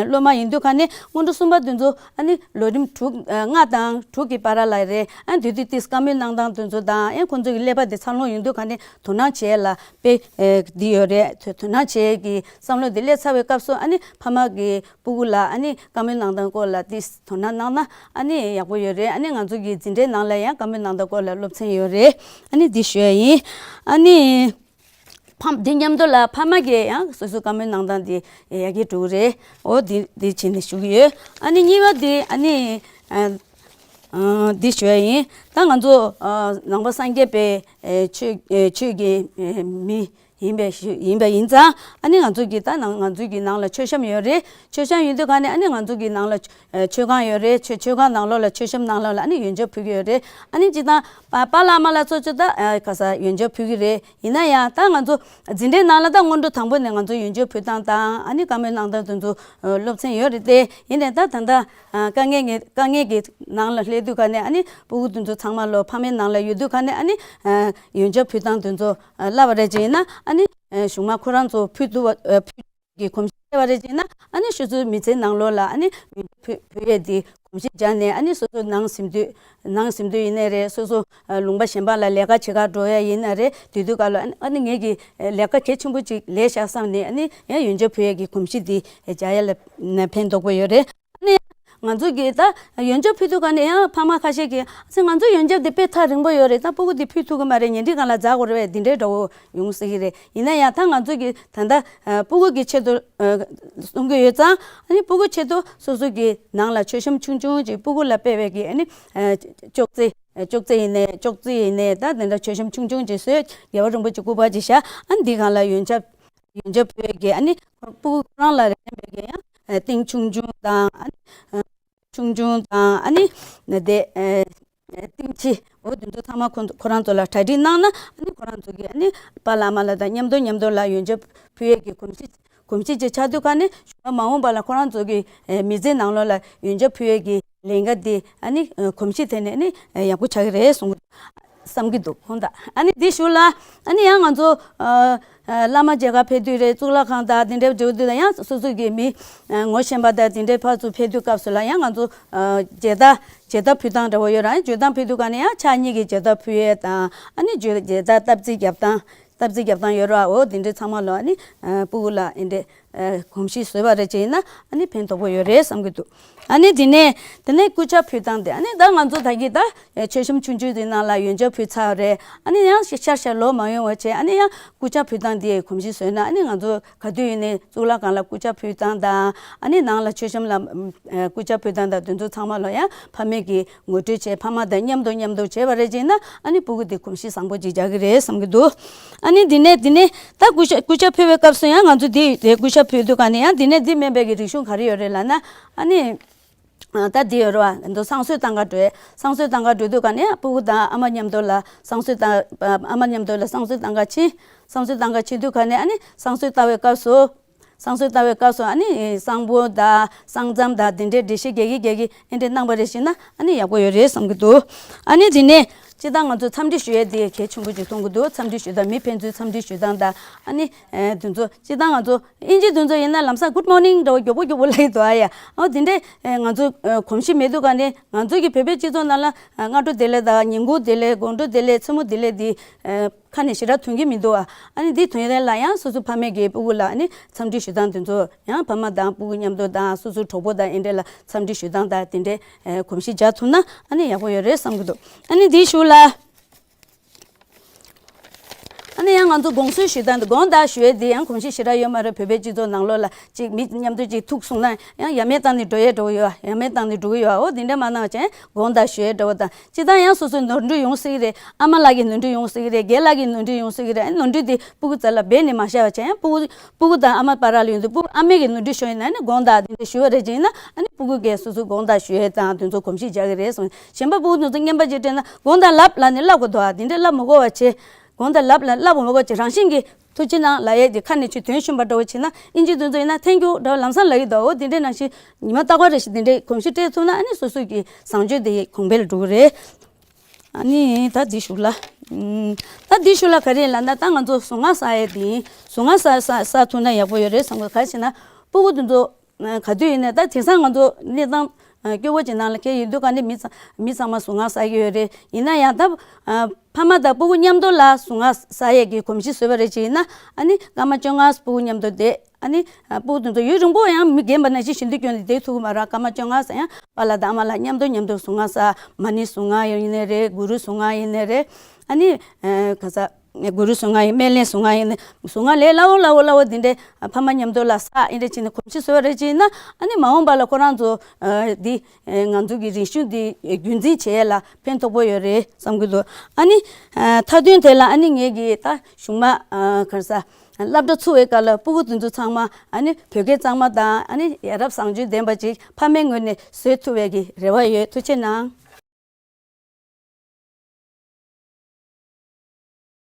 སློབ་མ་ཡིན་དུས་ག་ནས་སྔོན་འགྲོ་གསུམ་པ་དེ་ཚོ་ཨ་ནི་ལོ་རིམ་དྲུག་ཨ་ལྔ་དང་དྲུག་གི་བར་ལ་རེད། ཨ་དེ་དུས་ཏིས་བཀའ་མོལ་གནང་སྟངས་དེ་ཚོ་དང་། ཨ་ཁོང་ཚོ་གི་ཀླད་པ་དེ་འཚར་ལོངས་ཡོང་དུས་ག་ནས་དོ་སྣང་བྱེད་ཡས་ལ་དཔེ་ཨ་འདི་ཡོད་རེད། དོ་དོ་སྣང་བྱེད་ཡས་ཀྱི་བསམ་བློ་དེ་སླེབས་ཚར་བའི་སྐབས་སུ་ཨ་ནི་ཕ་མ་གི་སྤུ་གུ་ལ་ཨ་ནི་བཀའ་མོལ་གནང་སྟངས་སྐོར་ལ་ཏིས་དོ་སྣང་གནང་ན་ཨ་ནི་ཡག་པོ་ཡོད་རེད། ཨ་ནི་ང་ཚོ་གི་འཛིན་གྲྭའི་ནང་ལ་ཡང་བཀའ་མོལ་གནང་སྟངས་སྐོར་ལ་སློབ་ཚན་ཡོད་རེད། ཨ་ནི་འདི་ཞུ་ཡ་ཡིན། ཨ་ནི། ཕ་འདི་མཉམ་དུ་ལ་ཕ་མ་གིས་ཡང་སོ་སོའི་བཀའ་མོལ་གནང་སྟངས་འདི་ཡར་རྒྱས་འགྲོ་གི་རེད། འོ་འདི་འདི་བྱས་ནས་ཞུ་གི་ཡོད། ཨ་ནི་གཉིས་པ་འདི་ཨ་ནི་ཨ་ཨ་འདི་ཞུ་ཡ་ཡིན། ད་ང་ཚོ་ཨ་ནང་པ་སངས་རྒྱས་པའི་ཨེ་ཆོས་ཨེ་ཆོས་ཀྱི་ཨེ་མི་ཡིན་པའི་ཞུ་ཡིན་པ་ཡིན་ཙང་། ཨ་ནི་ང་ཚོ་གི་ད་ནང་ང་ཚོ་གི་ནང་ལ་མཆོད་བཤམས་ཡོད་རེད། མཆོད་བཤམས་ཡོད་དུས་ག་ནས་ཨ་ནི་ང་ཚོ་གི་ནང་ལ་ཨེ་མཆོད་ཁང་ཡོད་རེད། མཆོད་མཆོད་ཁང་ནང་ལོགས་ལ་མཆོད་བཤམས་ནང་ལོགས་ལ་ཨ་ནི་ཡོན་ཆབ་ཕུལ་གི་ཡོད་རེད། ཨ་ནི་སྤྱིར་བཏང་པ་པཱ་ལགས་མ་ལགས་ཚོ་ཚོ་ད་ཨ་ག་ས་ཡོན་ཆབ་ཕུལ་གི་རེད། ཡིན་ན་ཡང་ད་ང་ཚོ་འཛིན་གྲྭའི་ནང་ལ་ད་སྔོན་འགྲོ་དང་པོ་ནས་ང་ཚོ་ཡོན་ཆབ་ཕུལ་སྟངས་དང་ཨ་ནི་བཀའ་མོལ་གནང་སྟངས་དེ་ཚོ་ཨ་སློབ་ཚན་ཡོད་རེད་དེ། ཡིན་ནའི་ད་ད་ལྟ་ཨ་དཀའ་ངལ་ངེ་དཀའ་ངལ་གྱི་ནང་ལ་སླེབས་དུས་ག་ནས་ཨ་ནི་སྤུ་གུ་དེ་ཚོ་ཚང་མ་ལོ་ཕ་མའི་ནང་ལ་ཡོད་དུས་ག་ནས་ཨ་ནི་ཨ་ཡོན་ཆབ་ཕུལ་སྟངས་དེ་ཚོ་ཨ་བསླབ་པ་རེད་ཅེ་ཡིན་ན། ཨ་ནི་ཨ་གཞུག་མ་ཁོ་རང་ཚོ་ཕུལ་ཐུབ་པ་ཨ་ཕུལ་གྱི་གོམས་གཤིས་བྱས་པ་རེད་ཅེ་ན། ཨ་ནི་ཤོ་ཚོའི་མི་ཚེའི་ནང་ལོགས་ལ་ཨ་ནི་ཡོན་ཆབ་ཕུལ་ཕུལ་ཡས་དེ་གོམས་གཤིས་སྦྱངས་ནས། ཨ་ནི་སོ་སོ་ནང་ཟིན་དུས་ནང་ཟིན་དུས་ཡིན་ནའི་རེད། སོ་སོ་ཨ་ལུང་པ་གཞན་པ་ལ་ལས་ཀ་བྱེད་གར་འགྲོ་ཡ་ཡིན་ན་རེད། དེ་དུས་སྐབས་ལ་ཨ་ནི་ངེད་ཀྱིས་ལས་ཀ་གལ་ཆེན་པོ་ཅིག་ལས་བཞག་བསམ་ནས། ཨ་ནི་ཡང་ཡོན་ཆབ་ཕུལ་ཡས་ཀྱི་གོམས་གཤིས་དེ་སྦྱང་ཡ་ལ་ཕན་ཐོགས་པོ་ཡོད་རེད། ཨ་ནི་ང་ཚོ་གིས་ད་ཡོན་ཆབ་ཕུལ་དུས་ག་ནས་ཡང་ཕ་མ་ཁ་ཤས་ཀྱིས་ཨ་ཙི་ང་ཚོ་ཡོན་ཆབ་དེ་དཔེ་ཐག་རིང་པོ་ཡོད་རེད། ད་སྤུ་གུ་དེ་ཕུལ་ཐུབ་ཀྱི་མ་རེད། ཉིན་རེ་གང་ལ་འཛག་དགོས་རེད་པས། འདི་འདྲའི་འདྲ་བོ་ཡོང་སྲིད་ཀྱི་རེད། ཡིན་ན་ཡང་ད་ང་ཚོ་གིས་ད་ལྟ་ཨ་སྤུ་གུ་གི་ཆེད་དུ་ཨ་གསུང་གི་ཡོད་ཙང་། ཨ་ནི་སྤུ་གུ་ཆེད་དུ་སོ་སོ་གི་ནང་ལ་མཆོད་བཤམས་ཆུང་ཆུང་ཅིག་སྤུ་གུ་ལ་དཔེ་བའི་གི་ཨ་ནི་ཨ་ཅོག་ཙེ་ཨ་ཅོག་ཙེ་ཡིན་ནའི་ཅོག་ཙེ་ཡིན་ནའི་ད་དེ་འདྲ་མཆོད་བཤམས་ཆུང་ཆུང་ཅིག་བཟོས། རྒྱལ་བ་རིན་པོ་ཆེ་སྐུ་པར་ཅིག་བཞག་ཨ་ནི་འདི་སྒང་ལ་ཡོན་ཆབ་ཡོན་ཆབ་ཕུལ་ཡས་ཀྱི་ཨ་ནི་སྤུ་གུ་ཁོ་རང་ལ་རེ་བའི་གི་ཡང་ཨ་ཏིང་ཆུང་ཆུང་དང་། ཨ་ནི་ཨ་ཆུང་ཆུང་དང་། ཨ་ནི་དེ་ཨ་ཨ་ཏིང་ཕྱི་འོ་དེ་ཚོ་ཚང་མ་ཁོ་ཁོ་རང་ཚོ་ལ་གྲ་སྒྲིག་གནང་ན། ཨ་ནི་ཁོ་རང་ཚོ་གི་ཨ་ནི་པཱ་ལགས་མ་ལགས་དང་མཉམ་དུ་མཉམ་དུ་ལ་ཡོན་ཆབ་ཕུལ་ཡས་ཀྱི་གོམས་གཤིས་གོམས་གཤིས་ཅིག་ཆགས་དུས་ག་ནས་གཞུག་མ་མ་འོངས་པ་ལ་ཁོ་རང་ཚོ་གི་ཨ་མི་ཚེའི་ནང་ལོགས་ལ་ཡོན་ཆབ་ཕུལ་ཡས་ཀྱི་ལས་ཀ་དེ་ཨ་ནི་ཨ་གོམས་གཤིས་དེ་ནས་ཨ་ནི་ཨ་ཡག་པོ་ཆགས་ཀྱི་རེད་གསུང་གི་བསམ་གྱི་འདུག་ཁོང་དང་། ཨ་ནི་འདི་ཞུ་ལ། ཨ་ནི་ཡང་ང་ཚོ་ཨ་ཨ་བླ་མ་མཇལ་ཁ་ཕེབས་དུས་རེད། གཙུག་ལག་ཁང་དང་དེ་འདྲའི་འགྲོ་དུས་དང་ཡང་སོ་སོ་གི་མི་ཨ་ངོ་ཤེས་པ་དང་དེ་འདྲའི་ཕར་ཚུར་ཕེབས་དུས་སྐབས་སུ་ལ་ཡང་ང་ཚོ་ཨ་མཇལ་དར་མཇལ་དར་ཕུལ་སྟངས་འདྲ་བོ་ཡོད་རེད། མཇལ་དར་ཕུལ་དུས་ག་ནས་ཡང་ཕྱག་གཉིས་ཀྱི་མཇལ་དར་ཕུལ་ཡས་དང་། ཨ་ནི་མཇལ་མཇལ་དར་སྟབས་རྩིས་རྒྱབ་སྟངས་སྟབས་རྩིས་རྒྱབ་སྟངས་ཡོད་རེད་པ། འོ་དེ་འདྲའི་ཚང་མ་ལོ་ཨ་ནི་ཨ་སྤུ་གུ་ལ་ཨེ་འདྲའི་ཨ་གོམས་གཤིས་བཟོས་པ་རེད་ཅེ་ཡིན་ན་ཨ་ནི་ཕན་ཐོགས་པོ་ཡོད་རེད་བསམ་གྱི་འདུག་ཨ་ནི་དེ་ནས་དེ་ནས་སྐུ་ཕྱག་ཕུལ་སྟངས་དེ། ཨ་ནི་ད་ང་ཚོ་ད་གི་ད་མཆོད་བཤམས་ཆུང་ཆུང་དེ་ནང་ལ་ཡོན་ཆབ་ཕུལ་ཚར་བ་རེད། ཨ་ནི་ཡང་ཤར་ཤར་ལོག་མ་ཡོང་བ་བྱས། ཨ་ནི་ཡང་སྐུ་ཕྱག་ཕུལ་སྟངས་དེ་གོམས་གཤིས་བཟོས་ན། ཨ་ནི་ང་ཚོ་ག་དུས་ཡིན་ནའི་གཙུག་ལག་ཁང་ལ་སྐུ་ཕྱག་ཕུལ་སྟངས་དང་། ཨ་ནི་ནང་ལ་མཆོད་བཤམས་ལ་ཨ་སྐུ་ཕྱག་ཕུལ་སྟངས་དང་དེ་ཚོ་ཚང་མ་ལ་ཡང་ཕ་མས་ཀྱིས་ངོ་སྤྲོད་བྱས། ཕ་མ་དང་མཉམ་དུ་མཉམ་དུ་བྱས་པ་རེད་ཅེ་ན། ཨ་ནི་སྤུ་གུ་དེ་གོམས་གཤིས་བཟང་པོ་ཅིག་རྒྱག་གི་རེད་བསམ་གྱི་འདུག་ཨ་ནི་དེ་ནས་དེ་ནས་ད་སྐུ་ཕྱག་སྐུ་ཕྱག་ཕུལ་བའི་སྐབས་སུ་ཡང་ང་ཚོ་དེ་དེ་སྐུ་ཕྱག་ཕུལ་དུས་ག་ནས་ཡང་དེ་ནས་དེ་སྨན་པའི་གི་རིག་གཞུང་ག་རེ་ཡོད་རེད་ལབ་ན། ཨ་ནི་ཨ་ད་འདི་ཡོད་རེད་པ། འདི་བསང་གསོལ་བཏང་ག་འགྲོ་ཡས། བསང་གསོལ་བཏང་ག་འགྲོ་དུས་ག་ནས་སྤུ་གུ་དང་ཨ་མ་མཉམ་དུ་ལ་བསང་གསོལ་བཏང་ཨ་མ་མཉམ་དུ་ལ་བསང་གསོལ་བཏང་ག་ཕྱིན། བསང་གསོལ་བཏང་ག་ཕྱིན་དུས་ག་ནས་ཨ་ནི་བསང་གསོལ་བཏང་བའི་སྐབས་སུ། བསང་གསོལ་བཏང་བའི་སྐབས་སུ་ཨ་ནི་བསང་ཕོར་དང་བསང་ཙམ་དང་དེ་འདྲའི་འགྲེལ་བཤད་རྒྱག་གི་རྒྱག་གི་ཨེ་འདྲའི་གནང་བ་རེ་བྱས་ན་ཨ་ནི་ཡག་པོ་ཡོད་རེད་བསམ་གྱི་འདུག་ཨ་ནི་དེ་ནས་སྤྱིར་བཏང་ང་ཚོ་འཚམས་འདྲི་ཞུ་ཡས་དེ་གལ་ཆེན་པོ་ཅིག་མཐོང་གི་འདུག་འཚམས་འདྲི་ཞུ་སྟངས། མི་ཕན་ཚུན་འཚམས་འདྲི་ཞུ་སྟངས་དང་། ཨ་ནི་ཨེ་དེ་ཚོ་སྤྱིར་བཏང་ང་ཚོ་དབྱིན་ཇི་དེ་ཚོ་ཡིན་ན་ལམ་སང་Good morning འདྲ་བོ་མགྱོགས་པོ་མགྱོགས་པོ་ལབ་ཀྱི་འདུག་ཨ་ཡ། ཨོ་དེ་འདྲའི་ཨེ་ང་ཚོ་ཨེ་གོམས་གཤིས་མེད་དུས་ག་ནས་ང་ཚོ་གི་བོད་པའི་སྤྱི་ཚོགས་ནང་ལ་ཨེ་སྔ་དྲོ་བདེ་ལེགས་དང་ཉིན་གུང་བདེ་ལེགས། དགོང་དྲོ་བདེ་ལེགས། མཚན་མོ་བདེ་ལེགས་འདི་ཨེ་ཁ་ནས་ཞེ་དྲག་ཐོན་གྱི་མི་འདུག་ཨ། ཨ་ནི་འདི་དོན་ལ་ཡང་སོ་སོའི་ཕ་མས་ཀྱིས་སྤུ་གུ་ལ་ཨ་ནི་འཚམས་འདྲི་ཞུ་སྟངས་དེ་ཚོ་ཡང་ཕ་མ་དང་སྤུ་གུ་མཉམ་དུ་དང་སོ་སོའི་གྲོགས་པོ་དང་ཨེ་འདྲ་ལ་འཚམས་འདྲི་ཞུ་སྟངས་དང་དེ་འདྲའི་ཨེ་གོམས་གཤིས་སྦྱར་ཐུབ་ན་ཨ་ནི་ཡག་པོ་ཡོད་རེད་བསམ་གྱི་འདུག་ཨ་ནི་འདིའི་གཞུག་ལ། ཨ་ནི་ཡང་ང་ཚོ་དགོངས་གསོལ་ཞུ་སྟངས་དེ། དགོངས་དག་ཞུ་ཡས་དེ་ཡང་གོམས་གཤིས་ཞེ་དྲག་ཡོད་མ་རེད། བོད་པའི་སྤྱི་ཚོགས་ནང་ལོགས་ལ་ཅིག་མི་མཉམ་དུ་ཅིག་ཐུག་སོང་ན་ཡང་ཡ་མེད་བཏང་ནས་འགྲོ་ཡས་འདྲ་བོ་ཡོད། ཡ་མེད་བཏང་ནས་འགྲོ་གི་ཡོད། འོ་དེ་འདྲ་མ་གནང་བྱས་དགོངས་དག་ཞུ་ཡས་འདྲ་བོ་དང་། སྤྱིར་བཏང་ཡང་སོ་སོའི་ནོར་འཁྲུལ་ཡོང་སྲིད་ཀྱི་རེད། ཨ་མ་ལགས་ཀྱི་ནོར་འཁྲུལ་ཡོང་སྲིད་ཀྱི་རེད། རྒན་ལགས་ཀྱི་ནོར་འཁྲུལ་ཡོང་སྲིད་ཀྱི་རེད། ཨ་ནི་ནོར་འཁྲུལ་དེ་སྤུ་གུ་རྩ་ལ་སྦས་ནས་མ་བཞག་པ་བྱས། ཡང་སྤུ་གུ་སྤུ་གུ་དང་ཨ་མ་བར་ལ་ཡོང་དུས་སྤུ་གུ་ཨ་མས་ཀྱི་ནོར་འཁྲུལ་ཤོར་ཡིན་ན་ནི་དགོངས་དག་དེ་འདྲ་ཞུ་བ་རེད་ཅེ་ཡིན་ན། ཨ་ནི་སྤུ་གུ་གིས་སོ་སོའི་དགོངས་དག་ཞུ་ཡས་དང་དེ་ཚོ་གོམས་གཤིས་རྒྱག་གི་རེད་གསུངས། གཞན་པ་སྤུ་གུ་དེ་ཚོ་རྔན་པ་ཅིག་སྤྲད་ན་དགོངས་དག་ལབ་ལབ་ནས་ལབ་དགོས་འདུག་ཨ། དེ་འདྲ་ལབ་མི་དགོས་པ་བྱས། དགོངས་དག་ལབ་ལབ་ལབ་མི་དགོས་བྱས། རང་བཞིན་གྱིས་ཐུགས་རྗེ་གནང་ལབ་ཡས་དེ་ཁ་ནས་ཅིག་དོན་ཤོང་པ་འདྲ་བོ་བྱས་ན། ཨིན་ཇི་དེ་ཚོ་ཡིན་ན་Thank you འདྲ་བོ་ལམ་སང་ལབ་ཀྱི་འདུག་འོ་དེ་འདྲའི་ནང་བཞིན་ཉི་མ་རྟག་པར་རེ་བཞིན་དེ་འདྲའི་གོམས་གཤིས་སྤྲད་ཐུབ་ན་ཨ་ནི་སོ་སོ་གི་བཟང་སྤྱོད་དེ་གོང་འཕེལ་འགྲོ་གི་རེད། ཨ་ནི་ད་འདི་གཞུག་ལ། ཨུམ། ད་འདི་གཞུག་ལ་ག་རེ་ལབ་ན། ད་ང་ཚོ་གཟུངས་སྔགས་བསགས་ཡས་དེ་ཡིན། གཟུངས་སྔགས་བསགས་བསགས་བསགས་ཐུབ་ན་ཡག་པོ་ཡོད་རེད་བསམ་གི། ག་རེ་ཟེར་ན་སྤུ་གུ་དེ་ཚོ་ག་དུས་ཡིན་ནའི་ད་དེང་སང་ང་ཚོ་གནས་སྟངས་སྐྱོ་བོ་ཅིག་ནང་ལ་འཁེལ་ཡོད་དུས་ག་ནས་མི་ཚང་མི་ཚང་མ་གཟུངས་སྔགས་བསགས་ཀྱི་ཡོད་རེད། ཡིན་ན་ཡང་ད་ཕ་མ་དང་སྤུ་གུ་མཉམ་དུ་ལ་གཟུངས་སྔགས་བསགས་ཡས་ཀྱི་གོམས་གཤིས་བཟོས་པ་རེད་ཅེ་ཡིན་ན། ཨ་ནི་སྐར་མ་བཅོ་ལྔ་སྤུ་གུ་མཉམ་དུ་བསྡད། ཨ་ནི་ཨ་སྤུ་གུ་དེ་ཚོ་ཡུན་རིང་པོ་ཡང་མི་རྒན་པ་ནང་བཞིན་ཞི་འདུལ་སྐྱོན་ནས་བསྡད་ཐུབ་ཀྱི་མ་རེད། སྐར་མ་བཅོ་ལྔ་ཙམ་ཡང་པཱ་ལགས་དང་ཨ་མ་ལགས་མཉམ་དུ་མཉམ་དུ་གཟུངས་སྔགས་བསགས། མ་ཎི་གཟུངས་སྔགས་ཡིན་ནའི་རེད། གུ་རུ་གཟུངས་སྔགས་ཡིན་ནའི་རེད། ཨ་ནི་ཨ་ག་ས་ གུ་རུ་གཟུངས་སྔགས་ཡིན། སྨན་བླའི་གཟུངས་སྔགས་ཡིན། གཟུངས་སྔགས་ལས་སླ་བོ་སླ་བོ་སླ་བོ་འདི་འདྲའི་ཕ་མ་མཉམ་དུ་ལ་ས་འདི་འདྲ་བྱས་ནས་གོམས་གཤིས་བཟོས་པ་རེད་བྱས་ན། ཨ་ནི་མ་འོངས་པ་ལ་ཁོ་རང་ཚོ་འདི་ང་ཚོ་གི་རིག་གཞུང་འདི་རྒྱུན་འཛིན་བྱེད་ཡས་ལ་ཕན་ཐོགས་པོ་ཡོད་རེད་བསམ་གྱི་འདུག་ཨ་ནི་མཐའ་དོན་དེ་ལ་ཨ་ནི་ངེད་ཀྱི་ད་གཞུང་མ་ག་རེ་ཟ། སློབ་གྲྭ་ཚུགས་པའི་སྐབས་ལ་སྤུ་གུ་དེ་ཚོ་ཚང་མ་ཨ་ནི་བོད་སྐད་གཙང་མ་དང་ཨ་ནི་ཡ་རབས་བཟང་སྤྱོད་ལྡན་པ་ཅིག་ཕ་མའི་ངོས་ནས་བཟོས་ཐུབ་པའི་གི་རེ་བ་ཡོད། ཐུགས་རྗེ་གནང་།